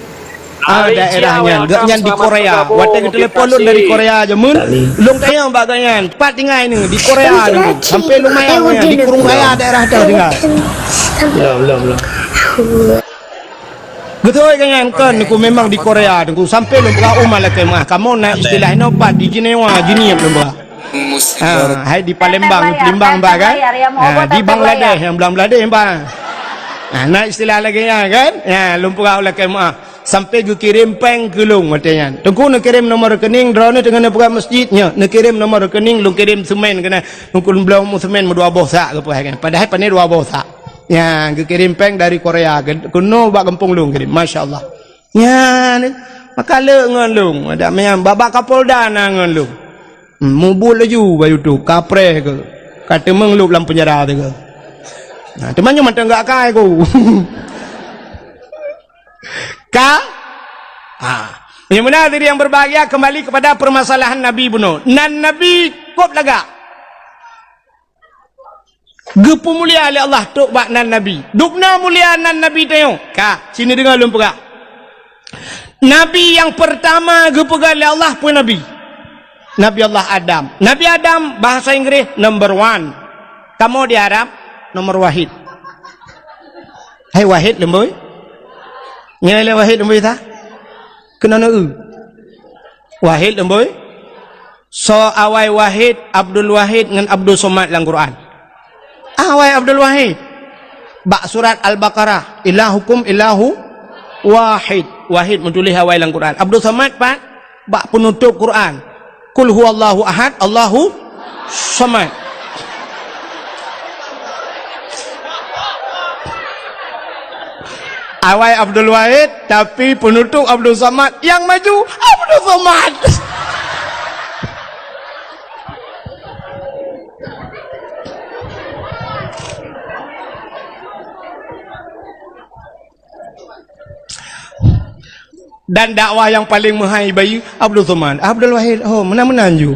Ah, daerah nyan. Gobnyan di Korea. Watèe geutelepon lôn dari Korea jameun, lôn tanyong bak gobnyan, pat tinggai nyoe di Korea nyoe. Sampai lumayan nyan, di Kurung Raya daerah dah tinggai. Belum, belum, belum. Beutôi kan nyan, kon Teungku, memang di Korea Teungku. Sampai lôn peugah u ma lakèe meuah. Kamoe na istilah inoe pat di Jenewa, Jeunieb lôn peugah. Ha, hai di Palembang, Palembang bah kan? Ha, di Bangladesh, nyang Bangladesh bah. Ha, na istilah lagèe nyan kan? Ha, lôn peugah u lakèe meuah. Sampai geukirém péng keu lôn watèe nyan. Teungku neukirém nomor rekening, droeneuh teungoh neupeugah masjid nyoe. Neukirém nomor rekening, lôn kirém seumén keunan. Teungku lôn bloe mu seumén meudua boh sak geupeugah kan. Padahai pané dua boh sak. Nyan, geukirém péng dari Korea, ke-, keunoe bak gampông lôn kirém. Masya Allah. Nyan, maka le ngon lôn. Adak meunan, bak-bak Kapolda na ngon lôn. Hmm, mubuet laju bak YouTube, kapreh keuh. Ka teumeung lôb lam peunjara teuh keuh. Nah, teuma nyoe mantong gak kai ku. Ka? Ha. Nyang meunan diri yang berbahagia, kembali kepada permasalahan Nabi bunoe. Nan Nabi kôb lagak. Geupeumulia lé Allah trok bak nan Nabi. Dubna mulia nan Nabi tanyoe. Ka, sini deungoe lôn peugah. Nabi nyang peurtama geupeugah lé Allah peue Nabi? Nabi Allah Adam. Nabi Adam bahasa Inggris number one. Kamoe di Arab nomor wahid. Hai wahid leumbôi? Nyoe lé wahid leumbôi sa? Keunoe neu-eu. Wahid leumbôi? Soe awai Wahid, Abdul Wahid ngon Abdul Somad lam Quran? Awai Abdul Wahid. Bak surat Al-Baqarah, "Ilahukum ilahu wahid." Wahid meutuléh awai lam Quran. Abdul Somad pat bak peunutôb Quran. "Qul huwallahu ahad, Allahu somad." Awai Abdul Wahid, tapi peunutôb Abdul Somad nyang maju Abdul Somad. Dan dakwah nyang paleng meuhai bayeue Abdul Somad. Abdul Wahid, oh, meunan-meunan ju.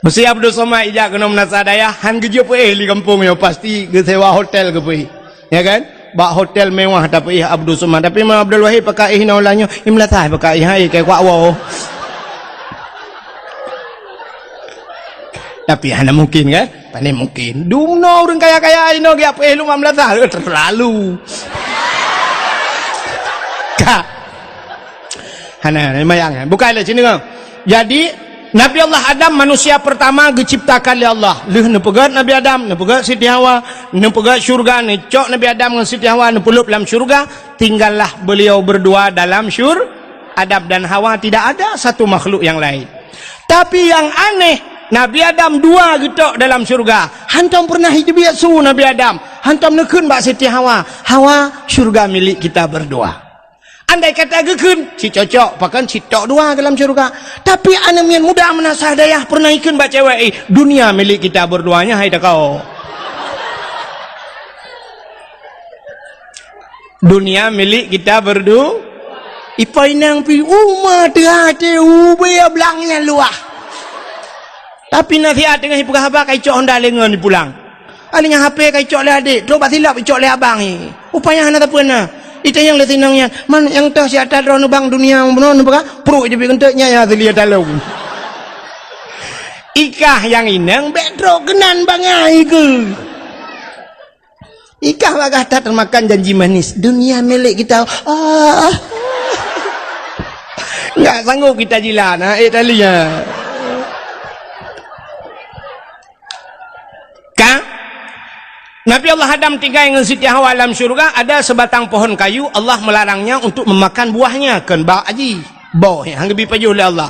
Meusé Abdul Somad ijak keunoe meunasah dayah, han geujok peuéh di gampông nyoe, pasti geusewa hotel geupeuéh. Ya kan? Bak hotel mewah tapeuéh Abdul Somad. Tapi Imam Abdul Wahid pakai éh inoe ulah nyoe, i meunasah pakai éh, hai, keu kuak woe. Tapi hana mungkin kan? Pane mungkin. Dumnoe ureueng kaya-kaya inoe geujak peuéh lom lam meunasah, eh, terlalu. Ka. Hana, hana mayang, eh. Bukai lé sini, kan? Jadi, Nabi Allah Adam manusia pertama geuciptakan lé Allah. Lheueh neupeugét Nabi Adam, neupeugét Siti Hawa, neupeugét syurga, neucok Nabi Adam ngon Siti Hawa, neupeulhôb lam syurga, tinggallah beliau berdua dalam syur-, Adam dan Hawa, tidak ada satu makhluk yang lain. Tapi nyang aneh, Nabi Adam dua geutok dalam syurga. Hantom pernah jiteubiet su Nabi Adam. Hantom neukheun bak Siti Hawa, "Hawa, syurga milik kita berdua." Andai kata geukheun, cit cocok, pakon cit tok dua dalam syurga. Tapi aneuk miet muda meunasah dayah pernah ikheun bak cewek, "Eh, dunia milik kita berdua nyan, hai takao." Dunia milik kita berdu-, Ipa inong pi uma teuhah teu ubé blang nyang luwah. Tapi nasihat teungoh ipeugah haba ka icok honda lé ngon ipulang. Aneuk nyan H P ka icok lé adék, trok bak silop icok lé abang i. Rupanya hana sapeue na. Itanyong lé si inong nyan, "Man nyang toh siat that droeneuh bang dunia bunoe neupeugah?" Pruet jeuet bit keuneuk nyan nyang asli ata lom. Ikah nyang inong bék trok keunan bangai keuh. Ikah bagah that teumakan janji manis, dunia milik kita. Ah. Enggak sanggup kita jilat, ha, eh, tali, ha. Ka? Nabi Allah Adam tinggai ngon Siti Hawa lam syurga, ada sebatang pohon kayu, Allah melarangnya untuk memakan buahnya, kon bak aji. Boh, han geubri pajoh lé Allah.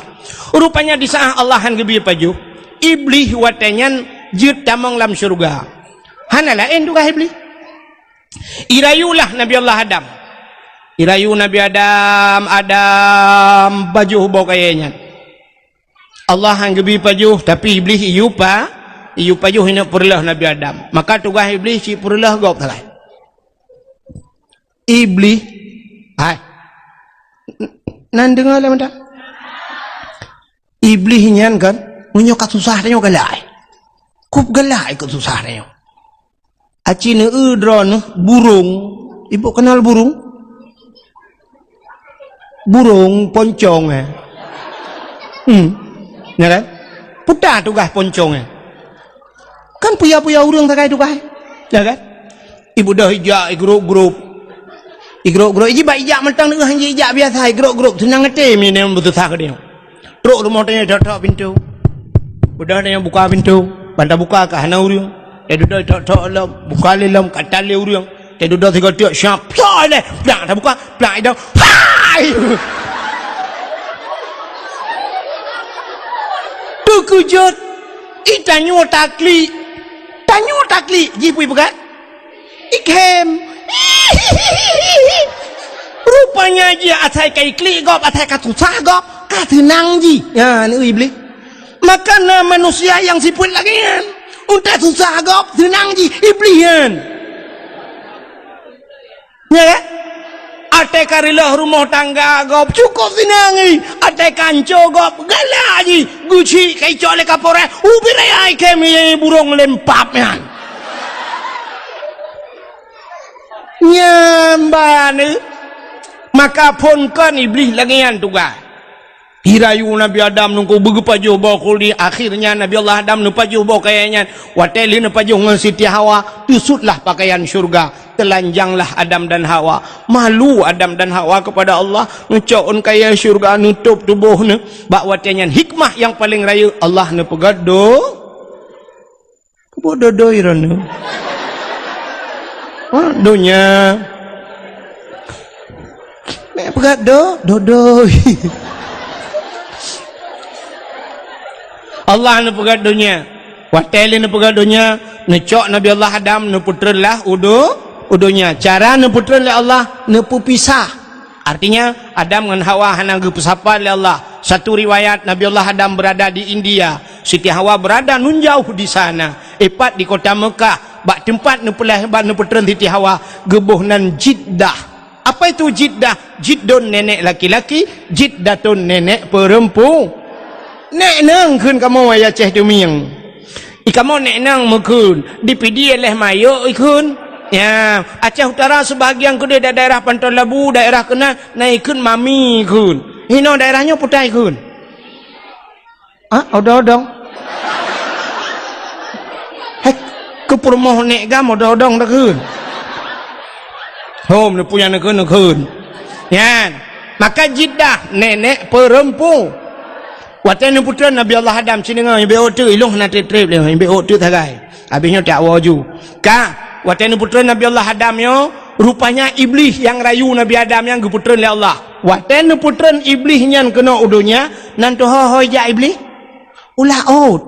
Rupanya di saat Allah han geubri pajoh, Iblih watée nyan jeuet tamong lam syurga. Hana laén tugaih Iblih. Irayulah Nabi Allah Adam. Irayu Nabi Adam, Adam, pajoh boh kayée nyan. Allah han geubri pajoh, tapi Iblih iyue pa-, iyue pajoh ineuk peureuleuh Nabi Adam. Maka tugaih Iblih cit peureuleuh gob sagai. Iblih, hai. Nan deungoe lé mantong. Iblih nyan kan, meunyoe ka susah tanyoe galak. Kup galak ikot susah tanyoe. Aci neueu droeneuh burung. Ibu kenal burung? Burung poncong, eh. Hmm. Ya kan? Peue tugaih poncong, eh. Kan puya-puya ureuëng sagai tugaih. Ya kan? Ibu dah ijak, igrop-grop. Igrop-grop. Iji bak ijak mantong neueh, iji ijak biasa, igrop-grop. Seunang até mi nem beususah keu dia. Trok rumoh tanyoe, tok-tok pintoe. Udah tanyoe buka pintoe, ban tabuka ka hana ureuëng. Teududoe tok-tok lom, buka lé lom, ka tan lé ureuëng. Teududoe sigoe tiek, siap, plak lé, plak tabuka, plak idong. Hai! Teukeujot, i tanyoe taklik. Tanyoe taklik, jipeue peugah? Ikhem. Rupanya jih asai ka iklik gob, asai ka susah gob, ka seunang jih. Ya, ni Iblih. Maka na manusia nyang sifeuet lagée nyan. Untée susah gob, seunang jih Iblih nyan. Ya kan? Até ka reuloh rumoh tangga gob, cukop seunang jih. Até ka anco gob, galak jih. Geuchik ka icok lé kaporeh, ubit raya ikhem burong lempap nyan. Nyan ban, eh. Maka phon kon Iblih lagée nyan tugaih. Irayu Nabi Adam nungku beugeupajoh boh khuldi, akhirnya Nabi Allah Adam neupajoh boh kayée nyan. Watée lheueh neupajoh ngon Siti Hawa, teusutlah pakaian syurga, teulanjanglah Adam dan Hawa. Malu Adam dan Hawa kepada Allah, neucok ôn kayée syurga, neutôb tuboh neuh. Bak watée nyan hikmah nyang paleng rayeuk Allah neupeugét do-, Keuboh dodoi droeneuh. Ha, donya. Mek peugah do-, dodoi. Allah neupeugah donya. Watée lé neupeugah donya, neucok Nabi Allah Adam neupeutreun lah u do-, u donya. Cara neupeutreun lé Allah, neupeupisah. Artinya, Adam ngon Hawa hana geupeusapat lé Allah. Satu riwayat, Nabi Allah Adam berada di India, Siti Hawa berada nun jauh di sana, ipat di kota Mekah, bak teumpat neupeulahé ban neupeutreun Siti Hawa, geuboh nan Jiddah. Apa itu Jiddah? Jiddun nenek laki-laki, Jiddatun nenek perempu-, Nek nang kheun kamoe wayah Aceh Tumieng. I kamoe nek nang meukheun, di Pidie leh mayok ikheun. Ya, Aceh Utara sebahagian keudeh da-, daerah Panton Labu, daerah keunan, na ikheun mami ikheun. Hinoe daerah nyoe putai ikheun. Ah, odong-odong. Hei, keu peurumoh nek gam odong-odong takheun. Hom, neupunya neukheun, neukheun. Nyan. Maka Jiddah, nenek perempu. Watée neupeutreun Nabi Allah Adam, ci deungoe, ibe ôk teuk, ilong hana treb-treb lé, ibe ôk teuk sagai. Habéh nyoe tak woe ju. Ka, watée neupeutreun Nabi Allah Adam nyoe, rupanya Iblih nyang rayu Nabi Adam nyang geupeutreun lé Allah. Watée neupeutreun Iblih nyan keunoe u donya, nan teuhôi-hôi jak Iblih? U laôt.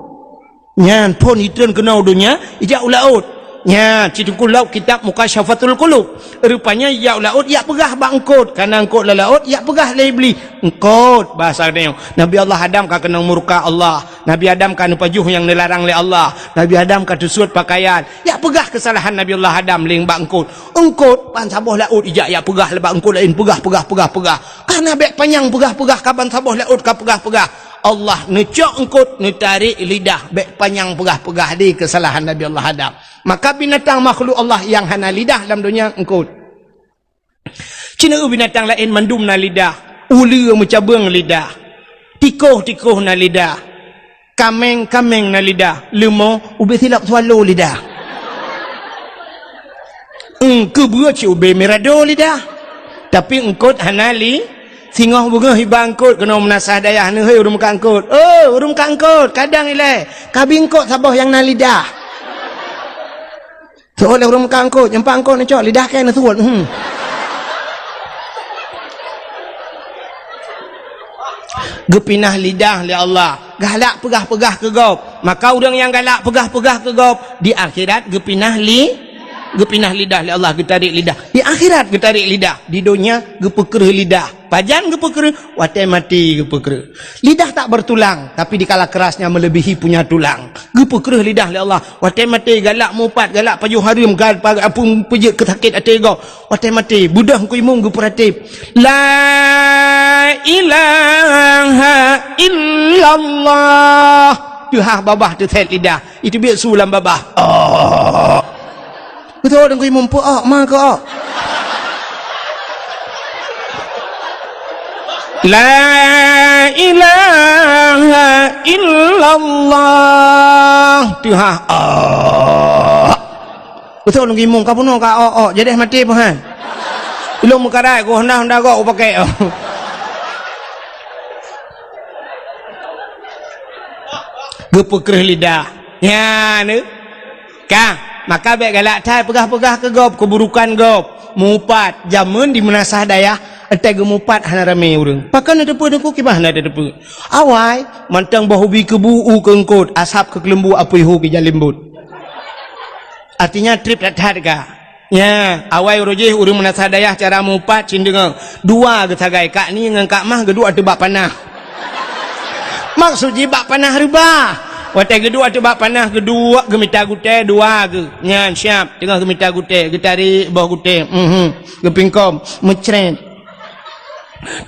Nyan phon itreun keunoe u donya, ijak u laôt. Nya, ci Teungku Laôt kitab Mukasyafatul Qulub. Rupanya jak laôt jak peugah bak eungkôt, kareuna eungkôt lam laôt jak peugah lé Iblih. Eungkôt, bahasa geutanyoe. Nabi Allah Adam ka keunong murka Allah. Nabi Adam ka neupajoh nyang neularang lé Allah. Nabi Adam ka teusuet pakaian. Jak peugah keusalahan Nabi Allah Adam lé bak eungkôt. Eungkôt, ban saboh laôt ijak jak peugah lé bak eungkôt laén. Peugah, peugah, peugah, peugah. Kareuna bék panyang peugah-peugah ka ban saboh laôt ka peugah-peugah. Allah neucok eungkôt, neutarek lidah, bék panyang peugah-peugah di keusalahan Nabi Allah Adam. Maka binatang makhluk Allah nyang hana lidah lam donya eungkôt. Ci na binatang laén mandum na lidah, uleue meucabeueng lidah, tikôh-tikôh na lidah, kaméng-kaméng na lidah, leumo ubé silop swallow lidah. Eungkôt beue ci ubé mirado lidah. Tapi eungkôt hana li, singoh beungoh iba eungkôt keunoe meunasah dayah neuh, "Hei, ureuëng meukat eungkôt. Oh, ureuëng meukat eungkôt, kadang ilée, kabi eungkôt saboh nyang na lidah." Soe lé ureuëng meukat eungkôt, nyang pat eungkôt neucok lidah kée neusuet. Hmm. Geupinah lidah lé Allah. Galak peugah-peugah keu gob. Maka ureuëng nyang galak peugah-peugah keu gob, di akhirat geupinah li-, geupinah lidah lé Allah, geutarek lidah. Di akhirat geutarek lidah, di donya geupeukreuh lidah. Pajan geupeukreuh? Watée maté geupeukreuh. Lidah tak bertulang, tapi dikala kerasnya melebihi punya tulang. Geupeukreuh lidah lé Allah. Watée maté galak mupat, galak pajoh hareuem, galak peujeut keu sakét até gob. Watée maté, beudôh Teungku Imum geupeuratéb, "La ilaha illallah." Teuhah babah teusét lidah. Itu biet su lam babah. Oh. Beutôi Teungku Imum, peu-ok ma keu-ok. "La ilaha illallah." Teuhah. Oh. Beutôi Teungku Imum, ka bunoe ka-ok-ok, jadeh maté peuhan. Ilong meukarat ku honda-honda gok upakek. Geupeukreuh lidah. Nyan, eh. Ka, maka bék galak that peugah-peugah keu gob, keuburukan gob. Mupat, jameun di meunasah dayah, étai geumupat hana ramé ureuëng. Pakon na teupeu Teungku, kiban hana teupeu. Awai, mantong boh ubi keubu u keu eungkôt, asab keu keuleumbu apui hu keu jalimbot. Artinya treb that-that ka. Nya, awai uroe jih ureuëng meunasah dayah cara mupat cit deungoe. Dua geusagai, Kak Ni ngon Kak Mah geuduek ateueh bak panah. Maksud jih bak panah reubah. Watée geuduek ateueh bak panah geuduek geumita gutée dua geuh. Nyan siab, teungoh geumita gutée, geutarek boh gutée. Mhm. Geupingkom, meucret.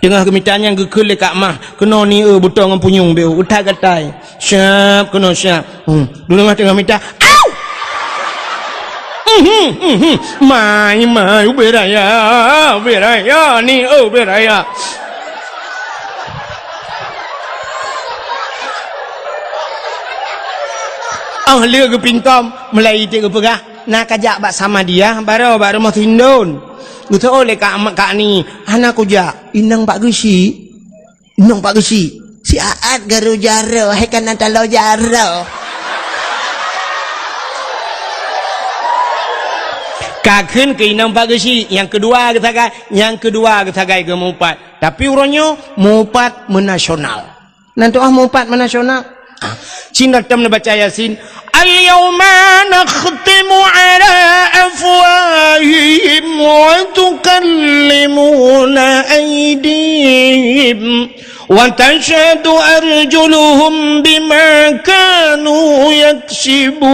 Teungoh geumita nyan geukheun lé Kak Mah, keunoe ni eu butong ngon punyueng beu, utai gatai. Siab, keunoe siab. Hmm. Dulu mah teungoh mita, "Au!" Mhm, mhm. Mai, mai, ubé raya, ubé raya, ni eu ubé raya. Oh, lé geupingkom, mulai iték geupeugah, na kajak bak Samadiyah, baroe bak rumoh Sindon. Geuseuôt lé Kak, Kak Ni, hana kujak. Inong Pak Geuchik. Inong Pak Geuchik. Si Aat garu jaroe, hai kana taloe jaroe. Ka kheun keu inong Pak Geuchik, nyang keudua geusagai, nyang keudua geusagai geumupat. Tapi uroe nyoe mupat meunasional. Nan tuah mupat meunasional. Ah, cina tem neubaca Yasin. "Al-yauma nakhtimu ala afwahihim wa tukallimuna aidihim wa tashhadu arjuluhum bima kanu yaksibun."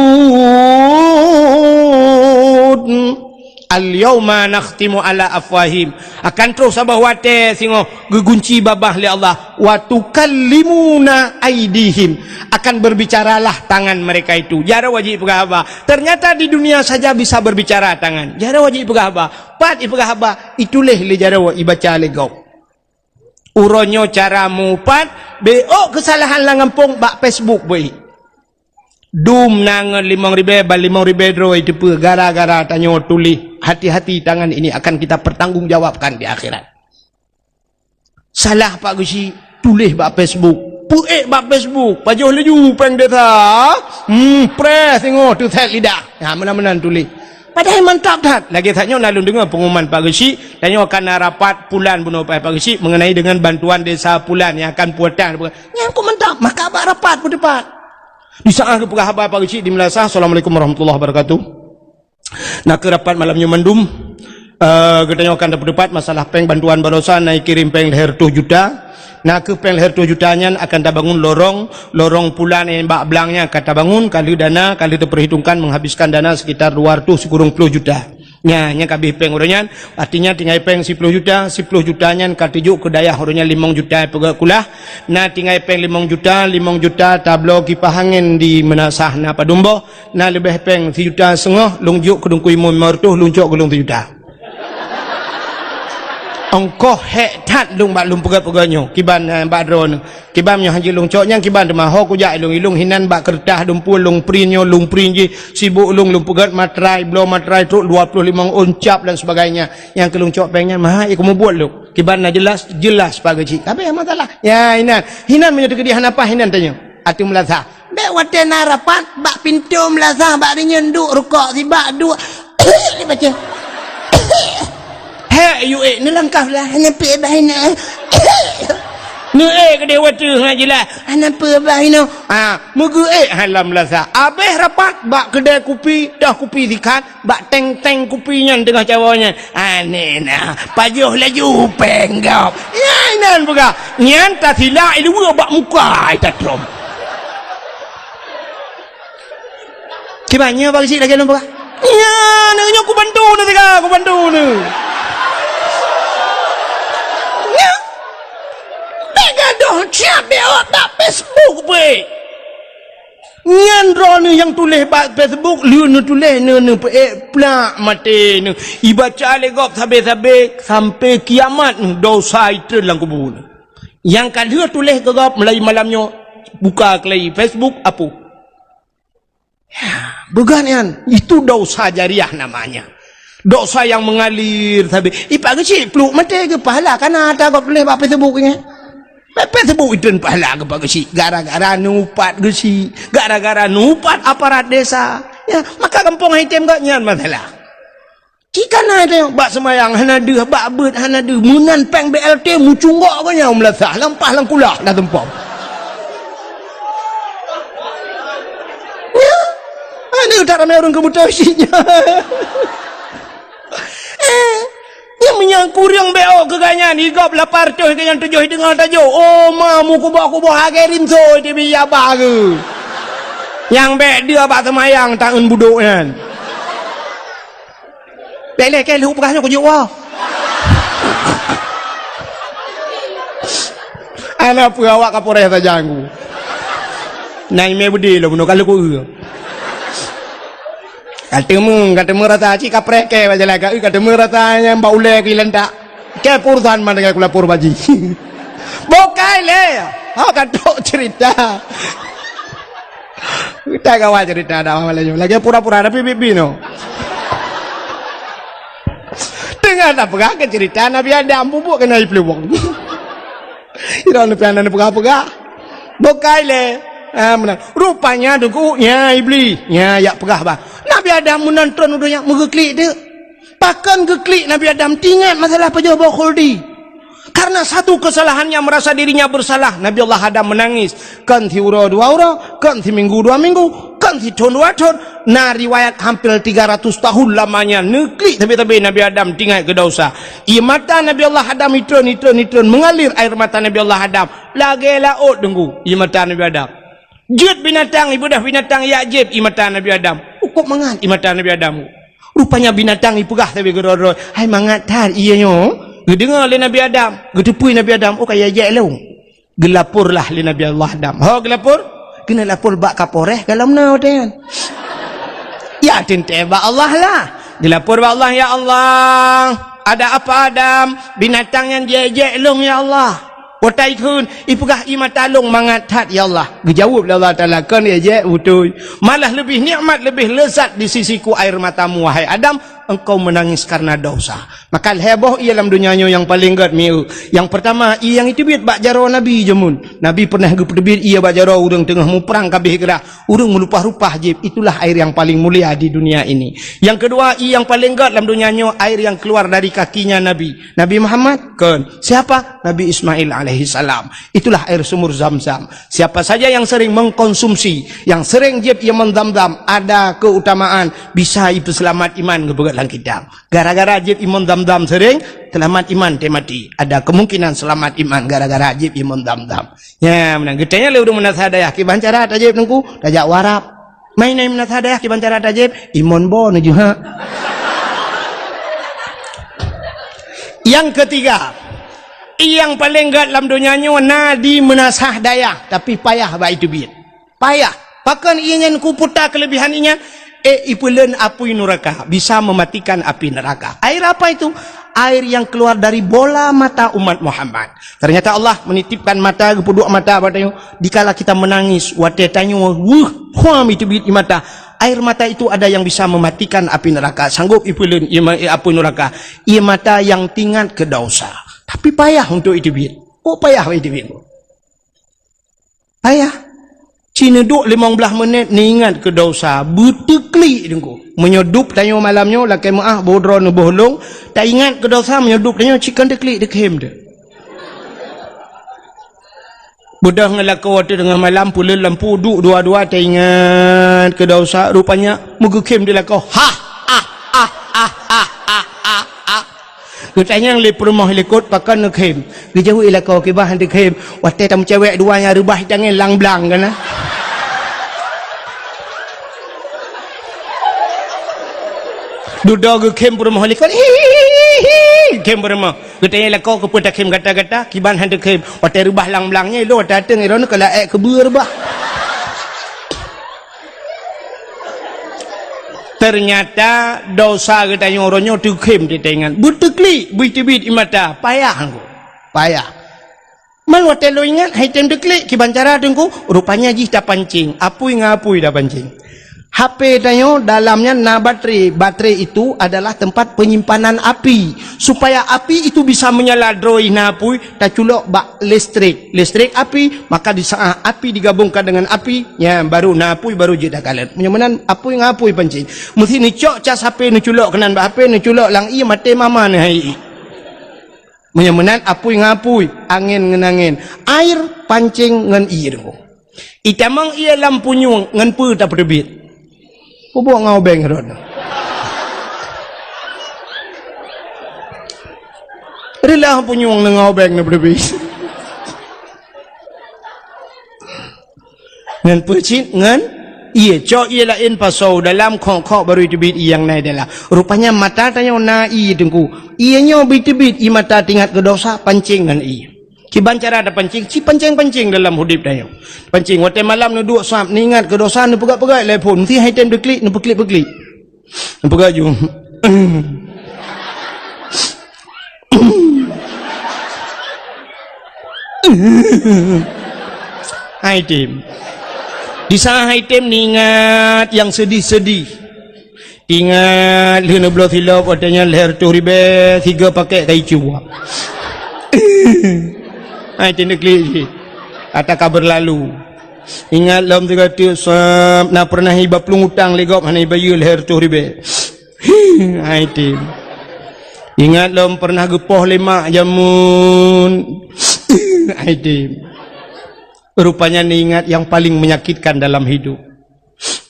"Al-yauma nakhtimu ala afwahim." Akan troh saboh watée singoh geugunci babah lé Allah, "Wa tukallimuna aidihim." Akan berbicaralah tangan mereka itu. Jaroe jih peugah haba. Ternyata di dunia saja bisa berbicara tangan. Jaroe jih peugah haba. Pat ipeugah haba, ituléh lé jaroe, ibaca lé gob. Uroe nyoe cara mupat, bék keusalahan lam gampông bak Facebook beuih. Dum na ngon limong ribée, ban limong ribée droe iteupeue gara-gara tanyoe tuléh. Hati-hati, tangan ini akan kita pertanggungjawabkan di akhirat. Salah Pak Geuchik, tuléh bak Facebook. Peuék bak Facebook, pajoh laju péng desa. Hmm, preh singoh teusét lidah. Ha, meunan-meunan tuléh. Padahai mantap that. Lagée that nyoe na lôn deungoe pengumuman Pak Geuchik, tanyoe akan na rapat pulan bunoe Pak Geuchik mengenai dengan bantuan desa pulan yang akan puatan. Nyang kok mantap, maka bak rapat peuteupat. Di saat geupeugah haba Pak Geuchik di meulasah, "Assalamualaikum warahmatullahi wabarakatuh." Na kheueh rapat malam nyoe mandum, eh, geutanyoe akan tapeuteupat masalah péng bantuan baroesa, na kirém péng lhèe reutôh juta. Na kheueh péng lhèe reutôh juta nyan akan tabangun lorong, lorong pulan nyang bak blang nyan akan tabangun, ka lheueh dana, ka lheueh teupeurhitongkan menghabiskan dana sekitar dua reutôh sikureueng plôh juta. Nya, nyan ka abéh péng uroe nyan, artinya tinggai péng siploh juta, siploh juta nyan ka teujok keu dayah uroe nyan limong juta peugöt kulah, na tinggai péng limong juta, limong juta tabloe kipah angén di meunasah na padum boh, na leubeh péng sijuta seungoh lôn jok keu Teungku Imum limong reutôh, lôn cok keu lôn sijuta. Ongkoh hék that lôn bak lôn peugöt-peugöt nyoe, kiban, eh, bak droeneuh. Kiban nyoe hana jeuet lôn cok nyan kiban teuma ho kujak ilông-ilông hinan bak keureutah dumpue lôn print nyoe lôn print jih sibuk lôn lôn peugöt matrai bloe matrai trok dua ploh limong ôn cap dan sebagainya. Nyang keu lôn cok péng nyan meuhai keu mubuet lôn. Kiban na jeulaih, jeulaih pageucik. Tapi masalah. Ya hinan. Hinan meunyoe teukeudi hana paih hinan tanyoe. Ateueh meulasah. Bèk watèe na rapat bak pintoe meulasah bak rinyeun duek rukok sibak duek. Dibaca. Hek yue neulangkah lah hana peuet bah inoe. Neuék keudeh watèe hana jeulaih. Hana peuet bah inoe. Ha, meugeuék halam lasa. Abéh rapat bak keudè kupi, toh kupi sikat, bak teng-teng kupi nyan teungoh cawoe nyan. Aneh na, pajoh laju péng gob. Nyan inan peugah. Nyan tasilak iluwa bak muka ai tatrôm. Kiban nyoe bak geuchik lagèe lôn peugah. Nyan, nyoe kubantu neuh siga, kubantu neuh. Nyan. Bèk gadoh siap bèk awak bak Facebook peuék. Nyan droeneuh nyang tuléh bak Facebook, lheueh neutuléh neuh, neuh peuék plak maté neuh. Ibaca lé gob sabé-sabé sampai kiamat neuh, dosa itreun lam kubu neuh. Nyang ka lheueh tuléh keu gob mulai malam nyoe, buka keulai Facebook, apuih. Ya, beugat nyan. Itu dosa jariah namanya. Dosa yang mengalir sabe. Ipak geuchik pluek maté geupahala kana ata gob tuléh bak Facebook nyan. Bak Facebook itreun pahala geupak geuchik gara-gara neuupat geuchik, gara-gara neuupat aparat desa. Ya, maka gampông hai tem geuh nyan masalah. Cit kana teuh, bak seumayang hana deuh, bak beuet hana deuh, meunan péng B L T mucunggok geuh nyan meulasah, lampah lam kulah dah tumpom. Nyan, aneuk that ramé ureueng keubuta cit nyan. Eh, nyan meunyoe kureueng B O keu geuh nyan, igop lapan reutôh keu nyang tujoh deungoe tajok. Oh, ma, meukuboh-kuboh lagèe rinso di bijaba geuh. Nyang bèk deuh bak seumayang taeun budok nyan. Bèk lé kèe lheueh peugah nyoe kujok woe. Hana peue awak Kapolres sajan ku. Na imé beudé lom bunoe ka lheueh ku eu. Ka teumé, ka teumé rasa cit kapreh kèe bak jalan ka eu, ka teumé rasa nyang bak ulèe keu ilantak. Kèe peurusan man dengan kulapor baji. Bukai lé. Ha ka trok cerita. Kita kawan cerita dah malam nyoe. Lagi pura-pura tapi bibi no. Teungoh tapeugah keu cerita Nabi Adam, bubuk keunan ipeuleuwong. Ira neupian neupeugah-peugah. Bukai lé. Ha, meunan. Rupanya deungon nya Iblis. Nya yak peugah bah. Nabi Adam meunan tron u donya meugeuklik deuk. Pakon geuklik Nabi Adam teuingat masalah pajoh boh khuldi. Karena satu kesalahannya merasa dirinya bersalah, Nabi Allah Adam menangis. Kon siuroe dua uroe, kon siminggu dua minggu, kon sithon dua thon. Na riwayat hampir tiga ratus tahun lamanya neuklik sabe-sabe Nabi Adam teuingat keu dosa. Ie mata Nabi Allah Adam itreun, itreun, itreun, mengalir air mata Nabi Allah Adam. Lagèe laôt deungon ie mata Nabi Adam. Jeuet binatang, ibeudôh binatang yak jieb ie mata Nabi Adam. Ukôb mangat ie mata Nabi Adam. Rupanya binatang ipeugah sabe keudroe-droe, "Hai mangat that ie nyoe." Geudeungoe lé Nabi Adam, geuteupeue Nabi Adam, "Oh, ka yak jieb lôn." Geulaporlah lé Nabi Allah Adam. Ho geulapor? Keuneuk lapor bak Kapolres ka lom na watèe nyan. Ya teuntèe bak Allah lah. Geulapor bak Allah, "Ya Allah, ada apa Adam? Binatang nyan jieb-jieb lôn ya Allah." Watèe ikheun, ipeugah ie mata lôn mangat that ya Allah. Geujaweueb lé Allah Taala, "Kon jieb-jieb beutôi. Malah leubeh nikmat, leubeh leuzat di sisiku air matamu wahai Adam, engkau menangis karena dosa. Maka lhèe boh ié lam donya nyoe nyang paleng gèt mieu. Nyang peurtama, ié nyang jiteubiet bak jaroe Nabi jameun. Nabi pernah geupeuteubiet ié bak jaroe ureueng teungoh muprang ka abéh grah. Ureueng meulupah-lupah jieb, itulah air yang paling mulia di dunia ini. Yang kedua, ié nyang paleng gèt lam donya nyoe, air yang keluar dari kakinya Nabi. Nabi Muhammad? Kon. Siapa? Nabi Ismail alaihissalam. Itulah air sumur Zam-Zam. Siapa saja yang sering mengkonsumsi, yang sering jieb ié mon Zam-Zam, ada keutamaan bisa ipeuseulamat iman geupeugèt lam kitab. Gara-gara jieb ié mon Zam-Zam sering, seulamat iman teuh maté. Ada kemungkinan seulamat iman gara-gara jieb ié mon Zam-Zam. Nyan meunan. Geutanyong lé ureueng meunasah dayah, "Kiban cara tajieb, Teungku?" Tajak u Arab. "Meunan meunasah dayah, kiban cara tajieb?" "Ié mon bo neujeuhak." Yang ketiga, ié nyang paleng gèt lam donya nyoe na di meunasah dayah, tapi payah bak jiteubiet. Payah. Pakon ié nyan, Teungku, peue ta keulebihan ié nyan? Eh, ipeuleuen apui nuraka, bisa mematikan api neraka. Air apa itu? Air yang keluar dari bola mata umat Muhammad. Ternyata Allah menitipkan mata, geupeuduek mata bak tanyoe. Dikala kita menangis, watèe tanyoe weueh, huam jiteubiet ié mata. Air mata itu ada yang bisa mematikan api neraka, sanggup ipeuleuen ié ma-, apui nuraka. Ié mata yang teuingat keu dosa. Tapi payah untuk jiteubiet. Oh, payah jiteubiet. Payah. Ci neuduek limong blaih menit neuingat keu dosa, beuteuklik Teungku. Meunyoe dub tanyoe malam nyoe lakèe meu'ah boh droe neuboh lông, taingat keu dosa, meunyoe dub tanyoe ci kon teuklik, teukhem teuh. Beudôh ngon lakoe watèe teungoh malam, peuleuen lampu, duek dua-dua, taingat keu dosa, rupanya meugeukhem di lakoe. Hah, ah, ah, ah, ah, ah, ah, ah. Geutanyong lé peurumoh likot, "Pakon neukhem?" Geujaweueb lakoe, "Kiban han teukhem, watèe tameucewek dua nyan reubah tangieng lang-blang kana." Dudoe geukhem peurumoh likot, "Hihihihi," khem peurumoh. Geutanyong lakoe, "Keupeue takhem gata-gata?" "Kiban han teukhem, watèe reubah lang-blang nyan ilôn watèe ateueng, droeneuh ka laék keubeue reubah." Ternyata dosa geutanyoe uroe nyoe teukhem teuingat. Beuteuklik, beuteubit ié mata, payah Teungku. Payah. Man watèe lôn ingat, han tém teuklik, kiban cara Teungku, rupanya jih tapancéng, apui ngon apui tapancéng. H P tanyoe dalam nyan na baterai. Baterai itu adalah tempat penyimpanan api. Supaya api itu bisa menyala droe na apui, taculok bak listrik. Listrik api, maka di saat api digabungkan dengan api, nyan baru na apui, baru jeuet takalon. Meunyoe meunan apui ngon apui pancéng. Meusti neucok cas H P, neuculok keunan bak H P, neuculok lam ié, maté mama neuh hai ié. Meunyoe meunan apui ngon apui, angén ngon angén, air pancéng ngon ié Teungku. Itamong ié lam punyueng ngon peue tapeuteubiet? Peubuet ngon ubeng rot. Reulah punyueng ngon ubeng neupeuteubiet. Ngon peue cit? Ngon ié. Cok ié laén pasoe dalam, khok-khok baru teubiet ié nyang na dalam. Rupanya mata tanyoe na ié Teungku. Ié nyoe beuteubit ié mata teuingat keu dosa, pancéng ngon ié. Kiban cara tapancéng, ci pancéng-pancéng dalam udép tanyoe. Pancéng, watèe malam neuduek sab, neuingat keu dosa, neupeugah-peugah lé phôn, meusti hai tém teuklik, neupeuklik-peuklik. Neupeugah ju. Hai tém. Di saat hai tém neuingat nyang seudih-seudih. Ingat lheueh neubloe silop, watèe nyan lhèe reutôh ribèe, sigoe pakèk kayèe cuba. Hai tém teuklik jih. Ata ka beurlalu. Ingat lom sigoe teuk sab, na peureunah iba plueng utang lé gob hana ibayeue lhèe reutôh ribèe. Hai tém. Ingat lom peureunah geupoh lé mak jameun. Hai tém. Rupanya neuingat nyang paleng menyakitkan dalam hidup.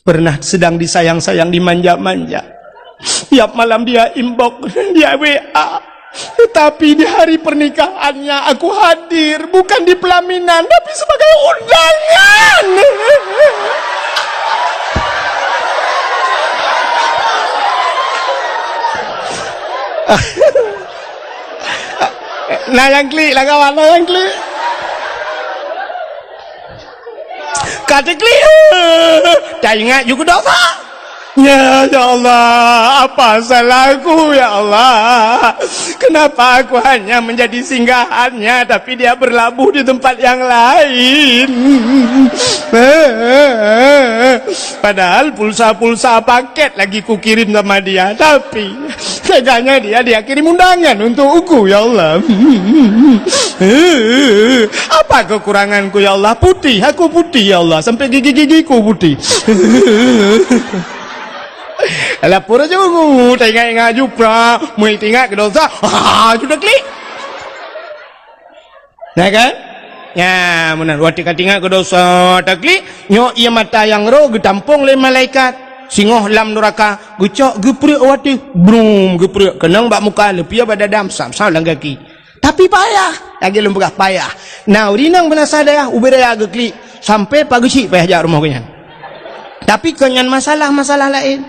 Pernah sedang disayang-sayang, dimanja-manja. Tiap malam dia inbox, dia W A. Tetapi di hari pernikahannya aku hadir, bukan di pelaminan, tapi sebagai undangan. Na nyang klik lah kawan, na nyang klik. Ka teuklik, taingat ju keu dosa. Ya, ya Allah, apa salahku, ya Allah? Kenapa aku hanya menjadi singgahannya, tapi dia berlabuh di tempat yang lain? Padahal pulsa-pulsa paket lagi kukirim sama dia, tapi teganya dia, dia kirim undangan untukku, ya Allah. Apa kekuranganku, ya Allah? Putih, aku putih, ya Allah. Sampai gigi-gigiku putih. Lapor aja ungu, teringat-ingat jupra, mui teringat ke dosa, ha, sudah klik. Nah kan? Ya, meunan. Watèe ka teuingat keu dosa taklik, nyoe ié mata nyang roh geutampong lé malaikat. Singoh lam nuraka, geucok geupreuek watèe, brum, geupreuek keunong bak muka, leupie bak dada, sam-sam lam gaki. Tapi payah, lagèe lôn peugah payah. Nah, ureueng inong beunasah dayah, ubé raya geuklik, sampai pageusyik payah jak rumoh geuh nyan. Tapi kon nyan masalah-masalah laén.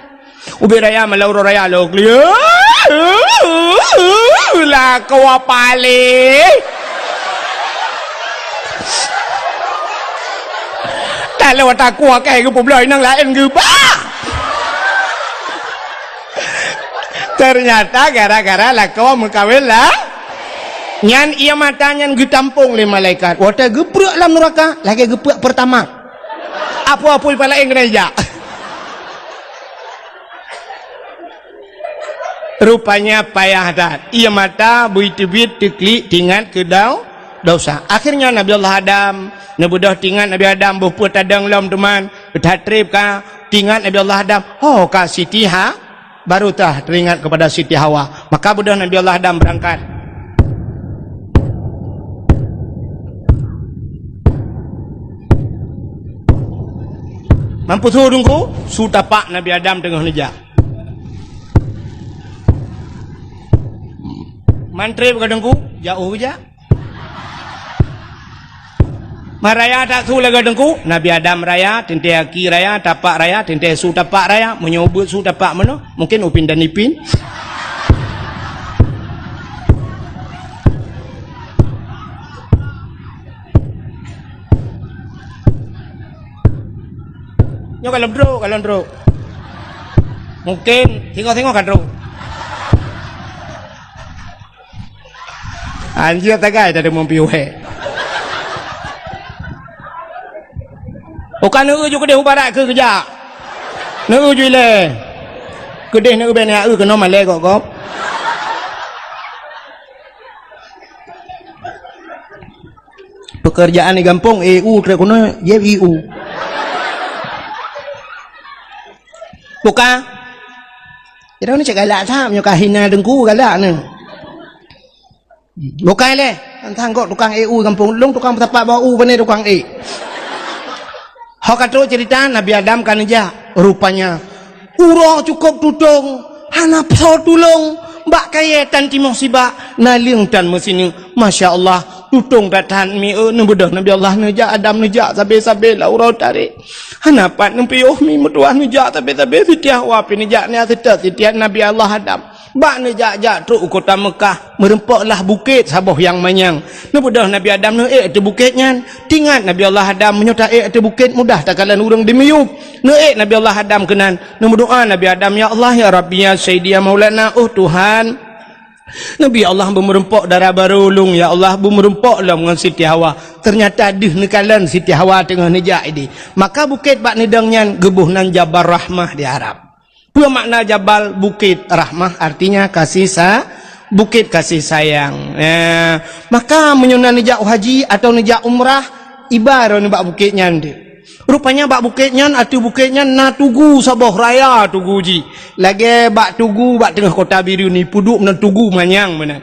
Ubé raya malam uroe raya lôn klik. Lakoe paléh. Taloe takue keu geupeubloe inong laén geuba. Ternyata gara-gara lakoe meukawen lah. Nyan ié mata nyan geutampong lé malaikat. Watèe geupreuek lam nuraka, lagèe geupreuek Pertamax. Apui-apui pih laén keuneuk jak. Rupanya payah that. Ié mata beuteubiet teuklik teuingat keu dau-, dosa. Akhirnya Nabi Allah Adam, neubeudôh teuingat Nabi Adam boh peue tadong lom teuma, that trép ka teuingat Nabi Allah Adam. Ho ka Siti Ha-, Baru tah teringat kepada Siti Hawa. Maka beudôh Nabi Allah Adam beurangkat. Mampus su deungku, su tapak Nabi Adam teungoh neujak. Mantri bak deungku, jak u jak. Meuraya that su lagèe deungku, Nabi Adam raya, teuntèe aki raya, tapak raya, teuntèe su tapak raya, meunyoe ubeuet su tapak meunoe, mungken upin dan ipin. Nyoe kalon trok, kalon trok. Mungken singoh-singoh ka trok. Anjir tagai tadi mumpi weh. Bukan neu ju keudeh u barat keu keujak. Neu ju ilèe. Keudeh neu ben ya eu keunoe malèe gop-gop. Pekerjaan di gampông, E U, trek keunoe, jép I U. Buka. Jadi, ni cek galak that, meunyoe ka hina deungku galak ni. Buka lé, tantang kok tukang E U gampông. Lôn tukang peusapat bak u, pane tukang ék. Ho ka trok cerita, Nabi Adam ka neujak. Rupanya, uroe cukôp tutong, hana soe tulông, bak kayèe tan timoh sibak, naleueng tan meusineuk. Masya Allah, tutong that-that mi, eh, neubeudôh Nabi Allah neujak, Adam neujak, sabe-sabe lam uroe tarek. Hana pat neupiôh mi meutuah neujak, sabe-sabe Siti Hawa pih neujak, nyan seutôt Siti Nabi Allah Adam. Bak neujak-jak trok u kota Meukah, meurumpok lah bukét saboh nyang manyang. Neubeudôh Nabi Adam neuék ateueh bukét nyan. Teuingat Nabi Allah Adam, meunyoe taék ateueh bukét mudah takalon ureueng dimiyueb. Neuék Nabi Allah Adam keunan. Neumeudoa Nabi Adam, "Ya Allah, ya Rabbi, ya Sayyidi, ya Maulana, oh Tuhan." Nabi Allah beumeurumpok dara barô lôn, ya Allah, beumeurumpok lom ngon Siti Hawa. Teunyata deuh neukalon Siti Hawa teungoh neujak idéh. Maka bukét bak neudong nyan geuboh nan Jabal Rahmah di Arab. Peue makna jabal? Bukét. Rahmah artinya kasih sa-, bukét kasih sayang. Eh, maka meunyoe na neujak haji atau neujak umrah, iba droeneuh bak bukét nyan deuh. Rupanya bak bukét nyan, ateueh bukét nyan na tugu saboh raya tugu jih. Lagèe bak tugu bak teungoh kota Bireuen ni, peuduek meunan tugu manyang meunan.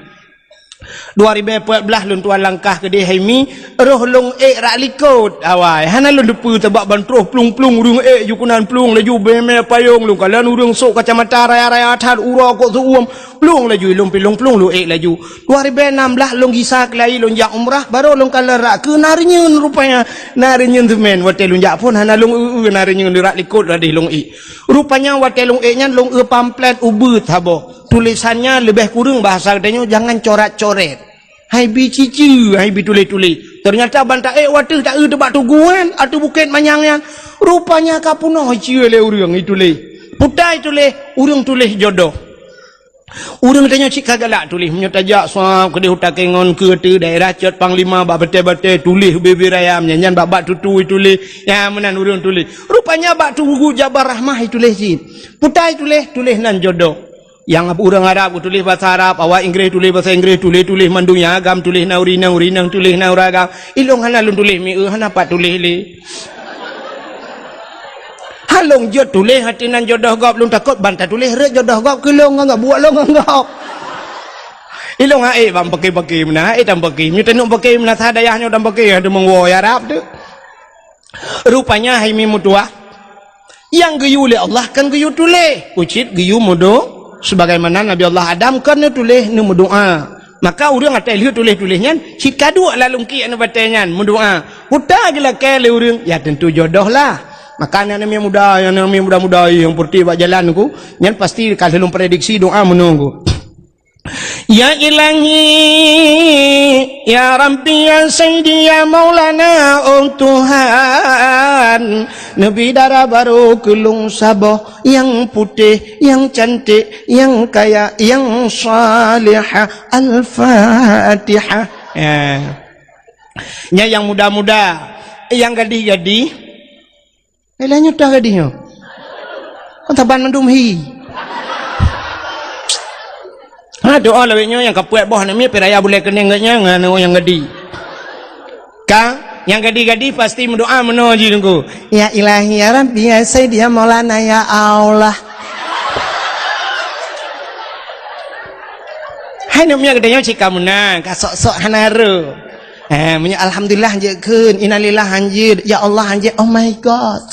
Dua ribèe peuet blah lôn tuan langkah keudéh hai mi, roh lôn ék rak likôt awai. Hana lôn teupeue sabab ban troh plueng-plueng ureueng ék ju keunan plueng laju bèe-mèe payông lôn kalon ureueng sôk kacamata raya-raya that uroe kok seuuem plueng laju ilôn pi lôn plueng lôn ék laju. Dua ribèe nam blah lôn gisa keulayi lôn jak umrah baru lôn kalon rak keu na reunyeun rupanya. Na reunyeun seumén watèe lôn jak phôn hana lôn eu-eu na reunyeun rak likôt ladeh lôn ék. Rupanya watèe lôn ék nyan lôn eu pamflet ubeuet saboh. Tulésan nyan leubeh kureueng bahasa geutanyoe, jangan coret-coret. Hai bi ciceu, hai bi tuléh-tuléh. Teunyata ban taék watèe taeu teubak tugu nyan, ateueh bukét manyang nyan. Rupanya ka peunoh ciceu lé ureueng ituléh. Putai tuléh, ureuëng tuléh jodoh. Ureuëng tanyoe cit ka galak tuléh. Meunyoe tajak sab keudeh u Takengon keu teu daerah Cot Panglima bak batée-batée tuléh bibir ayam, nyan, nyan bak-bak tutui tuléh. Nyan meunan ureuëng tuléh. Rupanya bak tugu Jabal Rahmah tuléh cit. Putai tuléh, tuléh nan jodoh. Nyang ureuëng Arab tuléh basa Arab, awak Inggréh tuléh basa Inggréh, tuléh-tuléh mandum nyang agam tuléh na ureuëng inong, ureuëng inong tuléh na ureuëng agam. Ilong hana lôn tuléh mieu, hana pat tuléh lé. Halong jeuet tuléh ateueh nan jodoh gob, lôn takot ban tatuléh rot jodoh gob keu lôn ngon gob, buet lôn ngon gob. Ilong hai bang paké-paké meunan, hai tam paké. Nyoe tanyoe paké meunan sa dayah nyoe tam paké, ada mengwo ya Arab tu. Rupanya hai mi meutuah, nyang geuyue lé Allah kan geuyue tuléh, ucit geuyue meudo-, sebagaimana Nabi Allah Adam kan neutuléh neumeudoá. Maka ureuëng atai lheueh tuléh-tuléh nyan cit ka duek lam lungkiek nibak batée nyan meudoá. Uta geulakée lé ureuëng, ya tentu jodoh lah. Maka aneuk-aneuk muda, aneuk-aneuk muda-muda nyang peureute bak jalan ku, nyan pasti ka lheueh lôn prediksi doá meunoe ku. Ya Ilahi, ya Rabbi, ya Sayyidi, ya Maulana, oh Tuhan, neubi dara barô keu lôn saboh nyang putéh, nyang cantik, nyang kaya, nyang salihah. Al-Fatihah. Ya. Nyan nyang muda-muda, nyang gadih-gadih. Nilai nyoe toh gadih nyoe. Kon saban mandum hi. Ha, doa lawét nyoe nyang kapuet boh aneuk miet, pih raya bulée keuneng geuh nyan ngon aneuk nyang gadih. Ka, nyang gadih-gadih pasti meudoa meunoe jih Teungku. Ya Ilahi, ya Rabbi, ya Sayyidi, ya Maulana, ya Allah. Hai aneuk miet geutanyoe cit ka meunan, ka sok-sok hana rô. Eh, meunyoe alhamdulillah hanjeuet kheun, innalillah hanjeuet, ya Allah hanjeuet, oh my God.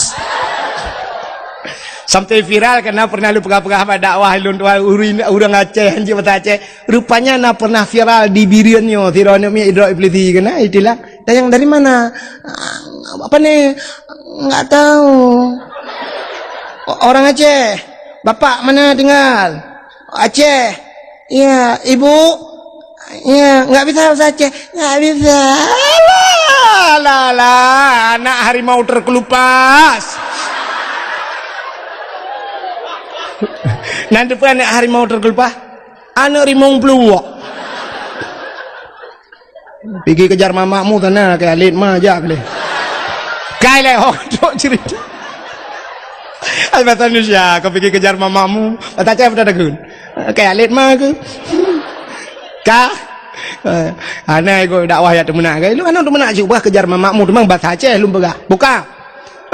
Sampai viral karena pernah lôn peugah-peugah bak dakwah lôn tuan ureuëng, ureuëng Aceh hanjeuet bahasa Aceh. Rupanya na pernah viral di Bireuen nyoe, sidroe aneuk miet idrop iblisi keunan, istilah. Tanyong dari mana? Ah, apa ni? Enggak tahu. O-, orang Aceh. Bapak mana tinggal? Aceh. Ya, ibu? Ya, enggak bisa bahasa Aceh. Enggak bisa. Alah, alah, alah, anak harimau terkelupas. Nanti pun anak harimau terkelupas. Aneuk rimong peuluwok. Pigi kejar mamakmu sana, keu alet ma jak lé. Kai lé ho trok cerita. Ai bahasa Indonesia, kau pigi kejar mamakmu, bahasa Aceh betul takun. Keu alet ma ke? Ka? Eh, anai kau dakwah ya teumeunak ke? Lu anu teumeunak cuba kejar mamakmu, teuma bahasa Aceh lum peugah. Buka.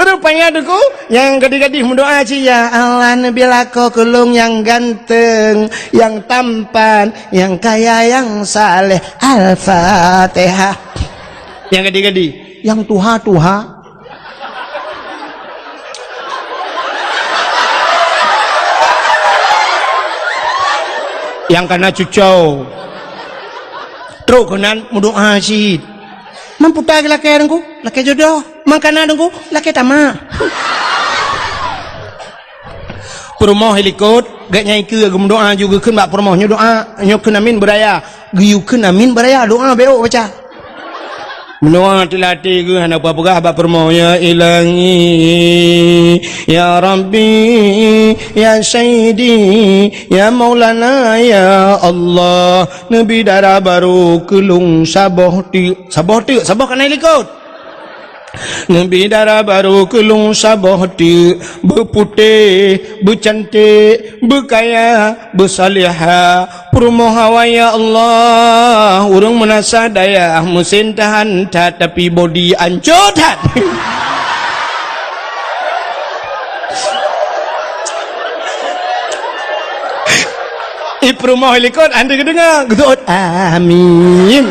Rupanya Teungku, nyang gadih-gadih meudoa cit, "Ya Allah, neubi lakoe keu lôn nyang ganteng, nyang tampan, nyang kaya, nyang saleh." Al-Fatihah. Nyang gadih-gadih, nyang tuha-tuha. Nyang kana cucau. Trok keunan meudoa cit. Mampu ta lakée Teungku, lakée jodoh. Mangkana Teungku, lakée tamak. Peurumoh likot, gét nyang ikeue geumeudoa ju geukheun bak peurumoh nyoe doa, nyoe kheun amin beuraya. Geuyue kheun amin beuraya, doa bék baca. Meunoe teulatée geuh hana peugah bak peurumoh, "Ya Ilahi, ya Rabbi, ya Sayyidi, ya Maulana, ya Allah, neubi dara barô keu lôn saboh teuk." Saboh teuk, saboh kana likot. Neubi dara barô keu lôn saboh teuk, beuputéh, beucanték, beukaya, beusalihah. Peurumoh awai, ya Allah, ureuëng meunasah dayah, meusén tahan that, tapi bodi ancô that. I peurumoh likot, hana geudeungoe, geuseuôt, "Amin."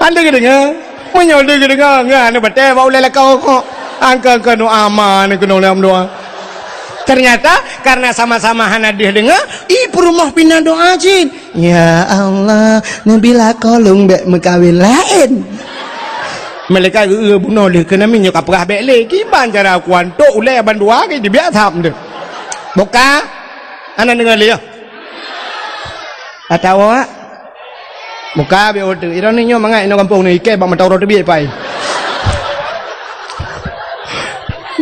Hana geudeungoe. Meunyoe lé geudeungoe, ngon aneuk batée bak ulée lakoe kok. Angka-angka nu ama ni keunoe lé meudoa. Ternyata, karena sama-sama hana deuh deungoe, i peurumoh pih na doa cit. "Ya Allah, neubi lakoe lôn bék meukawen laén." Malaikat geu-, geu-, bunoe lé keunan minyeuk ka peugah bék lé. Kiban cara kuantok ulée bandua ke dibiak thap deuh. Buka. Hana deungoe lé, ya. Atawa Buka biôh teuk. Droeneuh nyoe mangat inoe gampông nyoe ikée bak mata uroe teubiet pai.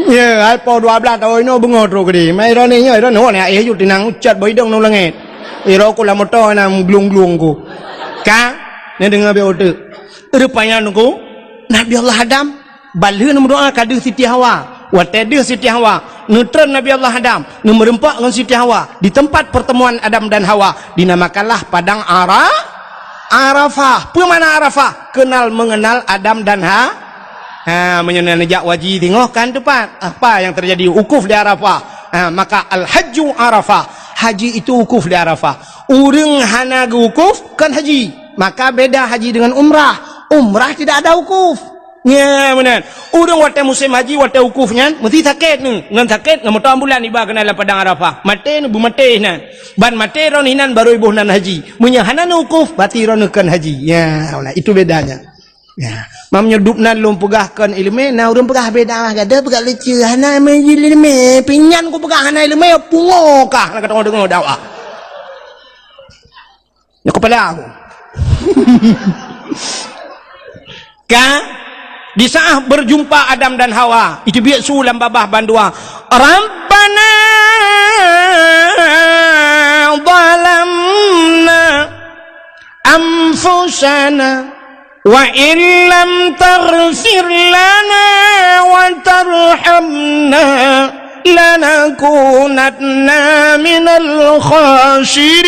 Ya, hai po dua belas tahun inoe beungoh trok keudeh. Mai droeneuh nyoe, droeneuh nyoe, eh, aju tinang ucat bak idong ngon langét. Iro ku lam moto na glung-glung ku. Ka? Neudeungoe beu uteuk. Rupanya nunggu Nabi Allah Adam Ban lheueh neumeudoá ka deuh Siti Hawa. Watée deuh Siti Hawa, neutreun Nabi Allah Adam, neumeureumpok ngon Siti Hawa di teumpat pertemuan Adam dan Hawa, dinamakanlah Padang Ara-, Arafah. Peue makna Arafah? Kenal mengenal Adam dan Ha-, ha, meunyoe neujak haji singoh kan teumpat. Apa yang terjadi? Wukuf di Arafah. Ha, maka al-hajju Arafah. Haji itu wukuf di Arafah. Ureuëng hana geuwukuf, kon haji. Maka beda haji dengan umrah. Umrah tidak ada wukuf. Nya meunan. Ureuëng watée musém haji, watée wukuf nyan, meusti sakét nyoe. Ngon sakét, ngon moto ambulan iba keunan lam Padang Arafah. Maté nyoe, beumaté nyan. Ban maté droeneuh inan barô iboh nan haji. Meunyoe hana neuwukuf, berarti droeneuh kon haji. Ya, nah, itu bedanya. Ya. Mam nyoe dub nan lôn peugah kon iéleumé, na ureuëng peugah beda mah, gadoh peugah lucu, hana iéleumé, pinyan kupeugah hana iéleumé, pungo kah, na ka deungoe dakwah. Nyoe kepala aku. Ka, di saat berjumpa Adam dan Hawa, itu biek su lam babah bandua. Rabbana zalamna anfusana wa illam taghfir lana wa tarhamna lanakunanna minal khasirin.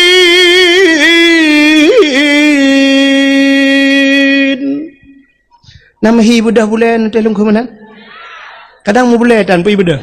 Nam hi beudah bulan teh lungkhu meunan. Kadang mu bulan tan pui beudah.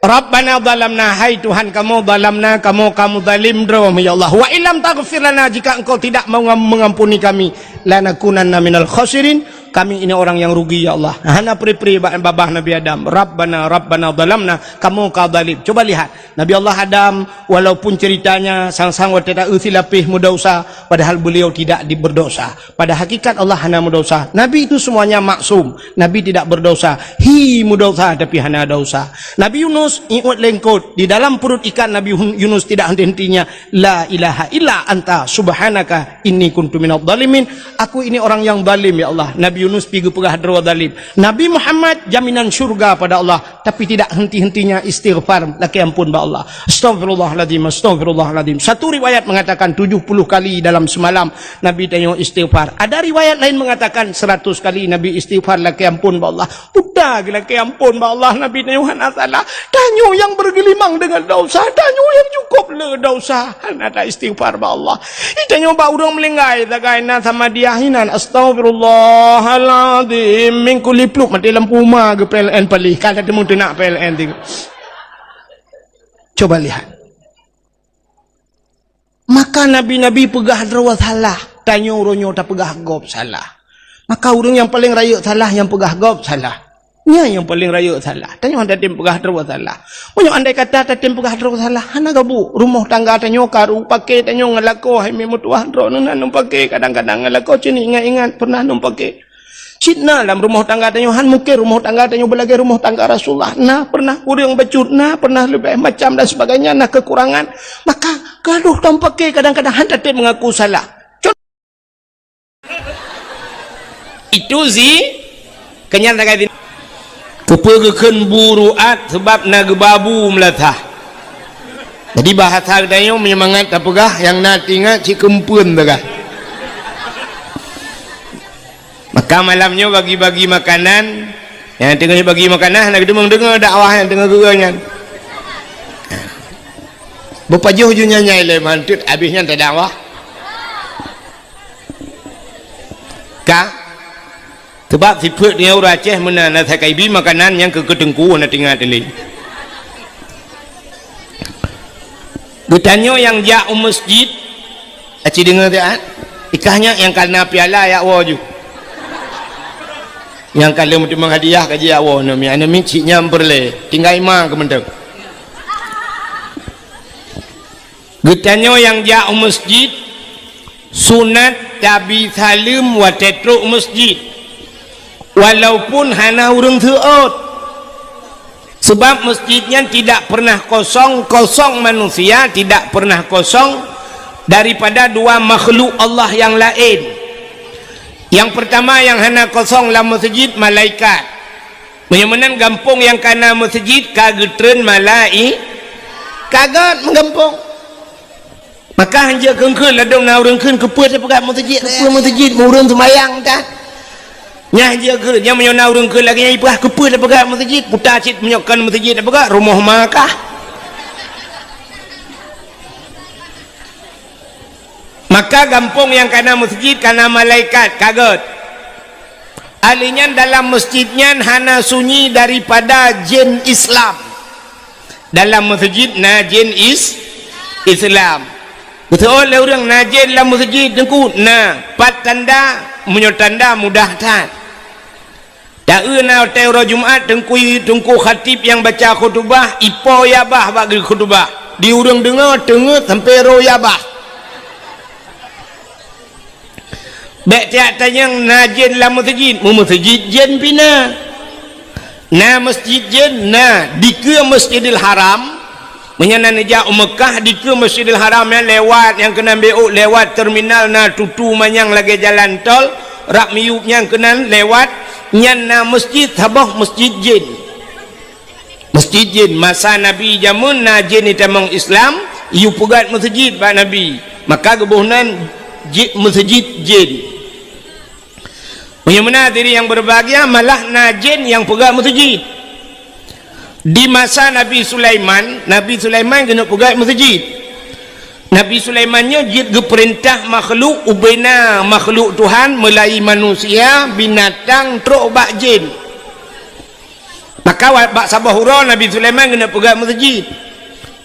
Rabbana zalamna, hai Tuhan kamoe, zalamna, kamoe, kamoe zalim droe, ya Allah. Wa illam taghfir lana, jika Engkau tidak mengam-, mengampuni kami, lanakunanna minal khasirin, kami ini orang yang rugi, ya Allah. Hana pri-pri ba-, babah Nabi Adam. Rabbana, Rabbana zalamna, kamoe ka zalim. Coba lihat, Nabi Allah Adam, walaupun ceritanya sang-sang watée taeu silapéh meudosa, padahal beliau tidak di-, berdosa. Pada hakikat Allah hana meudosa. Nabi itu semuanya maksum. Nabi tidak berdosa. Hi meudosa tapi hana dosa. Nabi Yunus iôt lengkot. Di dalam perut ikan Nabi Hun-, Yunus tidak henti-hentinya, "La ilaha illa anta subhanaka inni kuntu minadh dhalimin." Aku ini orang yang zalim, ya Allah. Nabi Yunus pi geupeugah droe zalim. Nabi Muhammad jaminan syurga pada Allah. Tapi tidak henti-hentinya istighfar, lakée ampôn bak Allah. Astaghfirullahaladzim, astaghfirullahaladzim. Satu riwayat mengatakan tujuh puluh kali dalam semalam Nabi tanyoe istighfar. Ada riwayat lain mengatakan seratus kali Nabi istighfar, lakée ampôn bak Allah. Peue ta geulakée ampôn bak Allah, Nabi tanyoe hana salah. Tanyoe nyang bergelimang dengan dosa, tanyoe nyang cukup le dosa. Hana ta istighfar bak Allah. Ih, tanyoe bak ureuëng meulinggai, sagai na sama dia hinan. Astaghfirullahaladzim. Min kulli plup, maté lampu uma geu P L N paléh. Ka teumeung teunak P L N tu. Coba lihat. Maka nabi-nabi peugah droe salah. Tanyoe uroe nyoe tapeugah gob salah. Maka ureuëng nyang paleng rayeuk salah nyang peugah gob salah. Nyan nyang paleng rayeuk salah. Tanyoe hana tatem peugah droe salah. Meunyoe andai kata tatem peugah droe salah, hana gabu. Rumoh tangga tanyoe karu, paké tanyoe ngon lakoe, hai meutuah droeneuh na ngon paké, kadang-kadang ngon lakoe cit ingat-ingat pernah ngon paké. Cit na lam rumoh tangga tanyoe, han mungken rumoh tangga tanyoe beulagée rumoh tangga Rasulullah. Na pernah kureueng bacut, na pernah leubeh macam dan sebagainya, na kekurangan. Maka gadoh tam paké kadang-kadang han tatem mengaku salah. Itu zi, kenyang tagai zi. Keupeue geukheun bu ruat, sebab na geubabu meulatah. Jadi bahasa geutanyoe meunyoe mangat tapeugah, nyang na teuingat cit keumpeuen tagai. Maka malam nyoe bagi-bagi makanan, nyang teungoh bagi makanan hana geudeungoe dakwah nyang teungoh geueu nyan. Beupajoh ju nyan nyai lé mantut abéh nyan tadakwah. Ka? Sebab sifeuet nyoe ureuëng Aceh meunan, na sakai bi makanan nyang keu keuteungku na teuingat lé. Geutanyoe nyang jak u masjid, aci deungoe siat, ikah nyan nyang ka na piala jak woe ju. Nyang ka lheueh meuteumé hadiah ka jijak woe, aneuk miet, aneuk miet cit nyan peureulée, tinggai ma keu mantong. Geutanyoe nyang jak u masjid, sunat tabi saleuem watée trok u masjid, walaupun hana ureuëng seuôt. Sebab masjid nyan tidak pernah kosong, kosong manusia tidak pernah kosong daripada dua makhluk Allah yang lain. Nyang peurtama nyang hana kosong lam meuseujid, malaikat. Meunyoe meunan gampông nyang ka na meuseujid ka geutreun malai-, ka gét meugampông. Maka hanjeuet kheun-kheun ladôm na ureuëng kheun keupeue tapeugah meuseujid, keupeue meuseujid, ureuëng seumayang tan. Nyan hanjeuet kheun, nyan meunyoe na ureuëng kheun lagée nyan ipeugah keupeue tapeugah meuseujid, puta cit meunyoe kon meuseujid tapeugah rumoh ma kah. Maka gampông nyang ka na meuseujid ka na malaikat, ka gét. Ahli nyan dalam meuseujid nyan hana sunyi daripada jén Islam. Dalam meuseujid na jén is-, Islam. Beutôi lé ureuëng na jén lam meuseujid teungku, na pat tanda, meunyoe tanda mudah that. Taeu na watée uroe Jumat teungku, teungku khatib nyang baca khutubah, ipo yabah bak geukhutubah. Di ureuëng deungoe teungeut sampoe roh yabah. Bék tiak tanyong na jén lam meuseujid, meumeuseujid jén pih na. Na meuseujid jén na, dikeue Masjidil Haram. Meunyoe na neujak u Meukah, dikeue Masjidil Haram nyan lewat nyang keunan béuk, lewat terminal na tutu manyang lagée jalan tol, rab miyueb nyang keunan lewat, nyan na meuseujid saboh meuseujid jén. Meuseujid jén, masa Nabi jameun na jén itamong Islam, yue peugét meuseujid bak Nabi. Maka geuboh nan ji-, meuseujid jén. Meunyoe meunan hadirin nyang berbahagia, malah na jén nyang peugét meuseujid. Di masa Nabi Sulaiman, Nabi Sulaiman keuneuk peugét meuseujid. Nabi Sulaiman nyoe jeuet geupeurintah makhluk, ubena makhluk Tuhan, meulai manusia, binatang, trok bak jén. Maka wa-, bak saboh uroe Nabi Sulaiman keuneuk peugét meuseujid.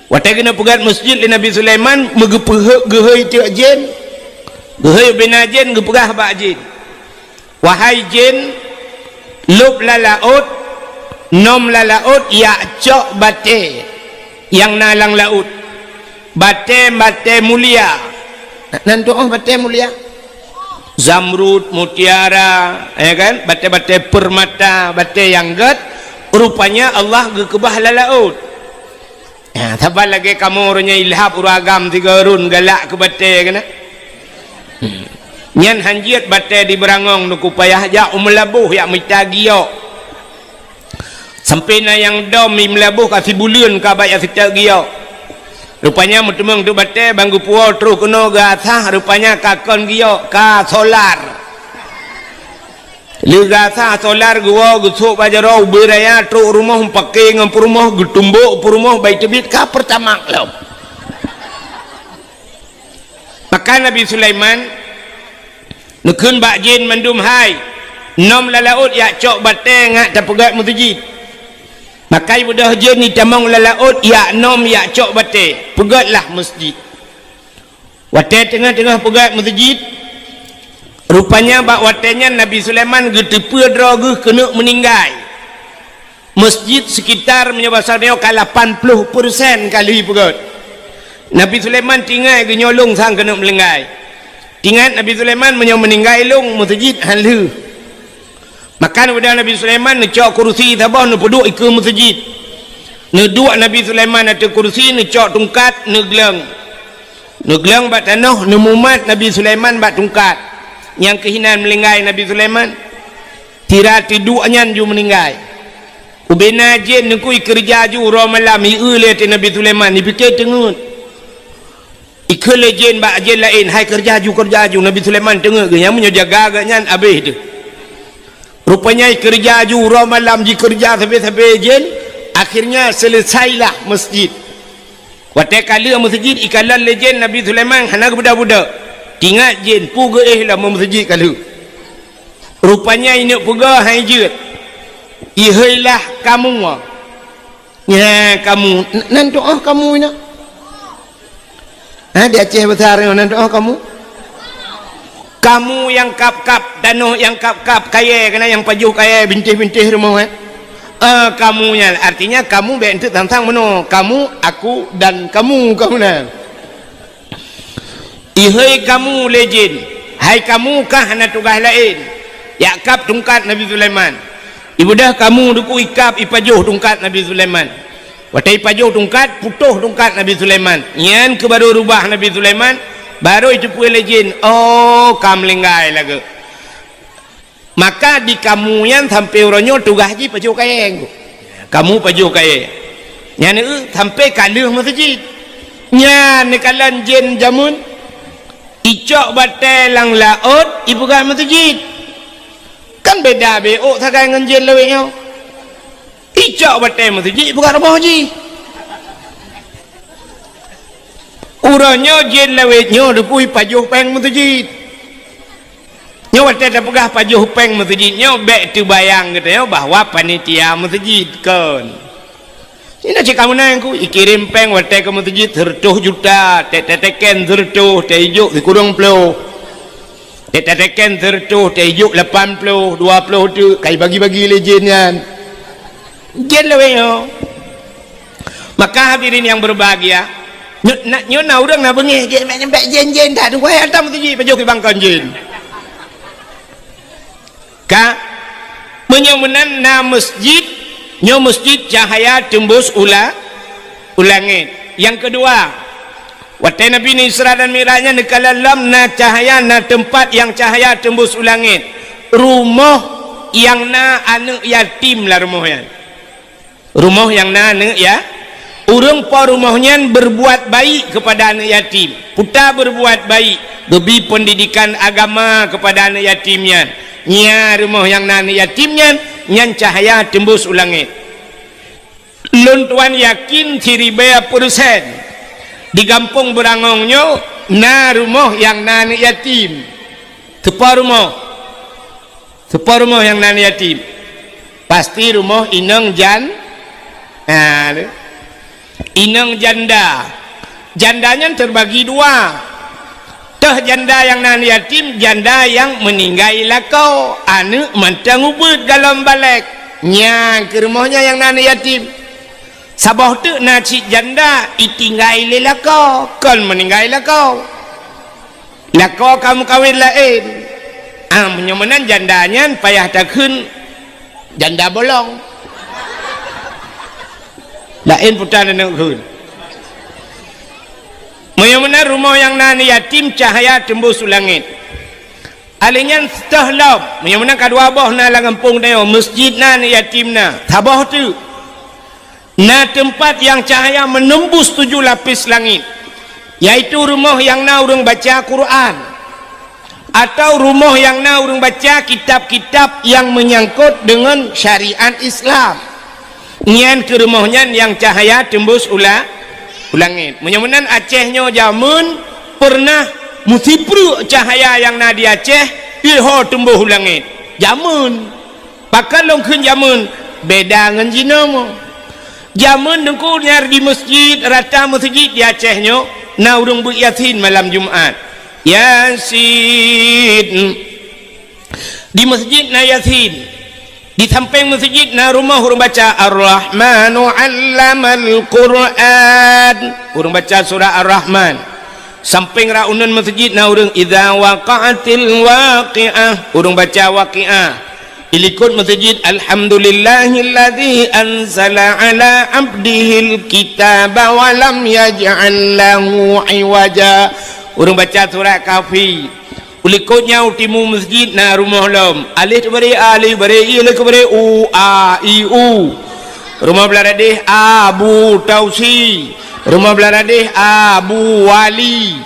Watée keuneuk peugét meuseujid lé Nabi Sulaiman, meugeupeuheuek geuhôi tiek jén. Geuhôi ubena jén geupeugah bak jén, "Wahai jén, lôb lam laôt, nom lam laôt jak cok batée nyang na lam laôt. Batée-batée mulia." Nan tu'oh batée mulia? Zamrud, mutiara, ya kan? Batée-batée permata, batée nyang gét, rupanya Allah geukeubah lam laôt. Ha, saban lagée kamoe uroe nyoe ilhab ureuëng agam sigoe rhon galak keu batée keunan. Hmm. Nyan hanjeuet batée di Beurangong teungku, payah jak u Meulaboh jak mita giok. Sampoe na nyang dom i Meulaboh ka sibuleuen ka bak jak seutôt giok. Rupanya meuteumeung teuk batée ban geupuwoe troh keunoe geuasah, rupanya ka kon giok, ka solar. Lheueh geuasah solar geuwoe geusôk bak jaroe ubé raya trok rumoh, meupaké ngon peurumoh, geutumbok peurumoh, bai teubiet ka Pertamax lom. Maka Nabi Sulaiman neukheun bak jén mandum, "Hai, nom lam laôt jak cok batée ngat tapeugét meuseujid." Maka ibeudôh jén itamong lam laôt jak nom jak cok batée, peugétlah meuseujid. Watée teungoh-teungoh peugét meuseujid, rupanya bak watée nyan Nabi Sulaiman geuteupeue droe geuh keuneuk meuninggai. Meuseujid sekitar meunyoe basa nyoe ka lapan ploh persen ka lheueh peugét. Nabi Sulaiman tingai geunyoe lôn sang keuneuk meuninggai. Tingat Nabi Sulaiman meunyoe meuninggai lôn meuseujid han lheueh. Maka neubeudôh Nabi Sulaiman neucok kurusi saboh neupeuduek ikeue meuseujid. Neuduek Nabi Sulaiman ateueh kurusi, neucok tungkat, neugleueng. Neugleueng bak tanoh, neumumat Nabi Sulaiman bak tungkat. Nyang keuh inan meuninggai Nabi Sulaiman. Sira teuduek nyan ju meuninggai. Ubena jén teungku ikeureuja ju uroe malam, ieu lé ateueh Nabi Sulaiman, ipike teungeut. Ikheun lé jén bak jén laén, "Hai keureuja ju, keureuja ju." Nabi Sulaiman teungeut geuh, nyan meunyoe jaga geuh nyan abéh teuh. Rupanya ikeureuja ju uroe malam, jikeureuja sabe-sabe jén, akhirnya selesailah meuseujid. Watée ka lheueh meuseujid, ikalon lé jén Nabi Sulaiman hana geubeudôh-beudôh. Tingat jén, peue geuéh lom meuseujid ka lheueh. Rupanya ineuk peugah hai jeuet. Iheuilah kamoe. Nya kamoe, n-, nan tu'oh kamoe inoe. Ha, di Aceh Besar nyoe, nan tu'oh kamoe. Kamoe nyang kab-kab tanoh, nyang kab-kab kayée, keunan nyang pajoh kayée, bintéh-bintéh rumoh, eh. Eh, kamoe nyan, artinya kamoe bék eunteuk sang-sang meunoe. Kamoe, aku, dan kamoe, kamoe nyan. Ihôi kamoe lé jén, hai kamoe kah hana tugaih laén, jak kab tungkat Nabi Sulaiman. Ibeudôh kamoe teungku ikab ipajoh tungkat Nabi Sulaiman. Watée ipajoh tungkat, putôh tungkat Nabi Sulaiman. Nyan keuh barô rubah Nabi Sulaiman, barô iteupeue lé jén, "Oh, ka meuninggai lagoe." Maka di kamoe nyan sampoe uroe nyoe tugaih jih pajoh kayée. Kamoe pajoh kayée. Nyan, eh, sampoe ka lheueh meuseujid. Nyan neukalon jén jameun, icok batée lam laôt, ipeugah meuseujid. Kan beda beuôt sagai ngon jén lawét nyoe. Icok batée meuseujid, ipeugah rumoh jih. Uroe nyoe jén lawét nyoe dikui pajoh péng meuseujid. Nyoe watée tapeugah pajoh péng meuseujid nyoe, bék teubayang geutanyoe bahwa panitia meuseujid, kon. Inoe cit kamoe nyan ku, ikirém péng watée keu meuseujid sireutôh juta, teutekén sireutôh, teuijok sikureueng ploh. Teutekén sireutôh, teuijok lapan ploh, dua ploh teuk, ka ibagi-bagi lé jén nyan. Jén lawét nyoe. Maka hadirin yang berbahagia, nyo-, na, nyoe na ureuëng na beungéh, jén, bék, bék jén, jén, dak tunggu, hai, hantom meuseujid, pajoh keu bangkon jén. Ka, meunyoe meunan na meuseujid, nyoe meuseujid cahaya teumbus u la-, u langét. Nyang keudua, watée Nabi neuisra dan mi'raj nyan neukalon lom na cahaya, na teumpat nyang cahaya teumbus u langét. Rumoh nyang na aneuëk yatim lam rumoh nyan. Rumoh nyang na aneuëk ya-, ureuëng po rumoh nyan berbuat baik kepada aneuëk yatim. Peue ta berbuat baik, geubri pendidikan agama kepada aneuëk yatim nyan. Nyan rumoh nyang na aneuëk yatim nyan, nyan cahaya teumbus u langét. Lôn tuan yakin siribée persen di gampông Beurangong nyoe na rumoh nyang na aneuëk yatim. Teupo rumoh. Teupo rumoh nyang na aneuëk yatim? Pasti rumoh inong jan-, ha, inong janda. Janda nyan teubagi dua. Teuh janda nyang na aneuëk yatim, janda nyang meuninggai lakoe, aneuëk mantong ubeuet golom balek. Nyan keuh rumoh nyan nyang na aneuëk yatim. Saboh teuk na cit janda itinggai lé lakoe, kon meuninggai lakoe. Lakoe ka meukawen laén. Ah, meunyoe meunan janda nyan payah takheun janda bolong. Laén peue ta neukheun. Meunyoe meunan rumoh nyang na aneuëk yatim cahaya teumbus u langét. Alèh nyan teuh lom, meunyoe meunan ka dua boh na lam gampông tanyoe, meuseujid na, aneuëk yatim na, saboh teuk. Na teumpat nyang cahaya menembus tujoh lapis langit, yaitu rumoh nyang na ureuëng baca Quran, atau rumoh nyang na ureuëng baca kitab-kitab nyang menyangkut deungon syariat Islam. Nyan keuh rumoh nyan nyang cahaya teumbus u la-, u langét. Meunyoe meunan Aceh nyoe jameun peureunah meusipreuk cahaya nyang na di Aceh, pih ho teumbus u langét. Jameun. Pakon lôn kheun jameun, beda ngon jinoe. Jameun teungku nyang di meuseujid, rata meuseujid di Aceh nyoe, na ureuëng beuet Yasin malam Jumat. Yasin. Di meuseujid na Yasin. Di sampéng meuseujid na rumoh ureuëng baca Ar-Rahmanu 'allamal Qur'an. Ureuëng baca surah Ar-Rahman. Sampéng rot uneuen meuseujid na ureuëng, "Idza waqa'atil waqi'ah", ureuëng baca Waqi'ah. Di likot meuseujid, "Alhamdulillahilladzi anzala 'ala 'abdihil kitaba wa lam yaj'al lahu 'iwaja", ureuëng baca surat Kahfi. U likot nyan u timu meuseujid na rumoh lom. Alif teubari a, alif bari i, alif keubari u, a, i, u. Rumoh blah radeh Abu Tausi. Rumoh blah radeh Abu Wali.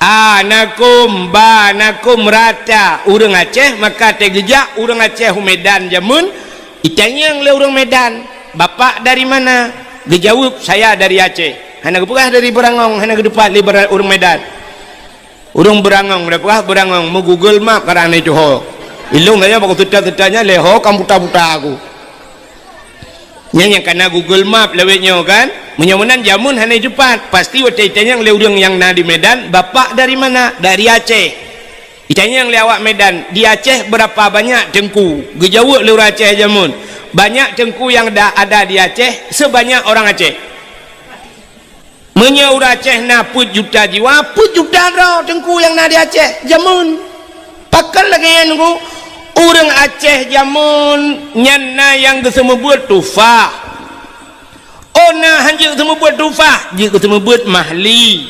A, na kum, ba, na kum, rata. Ureuëng Aceh maka teugeujak ureuëng Aceh u Medan jameun, itanyong lé ureuëng Medan, "Bapak dari mana?" Geujaweueb, "Saya dari Aceh." Hana geupeugah dari Beurangong, hana geuteupat lé Beura-, ureuëng Medan. Ureuëng Beurangong, dak peugah Beurangong, meu-Google Map karang na itu ho. Ilong gaya bak teuta-teuta nyan lé ho kam buta-buta aku. Nyan nyang kana Google Map lawét nyoe kan. Meunyoe meunan jameun hana teupat, pasti watée itanyong lé ureuëng nyang na di Medan, "Bapak dari mana?" "Dari Aceh." Itanyong lé awak Medan, "Di Aceh berapa banyak teungku?" Geujaweueb lé ureuëng Aceh jameun, "Banyak teungku yang da-, ada di Aceh sebanyak orang Aceh." Meunyoe ureuëng Aceh na peuet juta jiwa, peuet juta droe teungku nyang na di Aceh jameun. Pakon lagée nyan teungku? Ureuëng Aceh jameun nyan na nyang geuseumeubeuet tufah. Oh na hanjeuet geuseumeubeuet tufah, jeuet geuseumeubeuet mahli.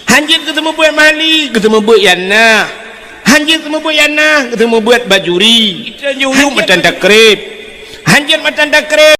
Hanjeuet geuseumeubeuet mahli, geuseumeubeuet nyang na. Hanjeuet seumeubeuet Yana, seumeubeuet Bajuri. Hanjeuet matan takrib. Hanjeuet matan takrib.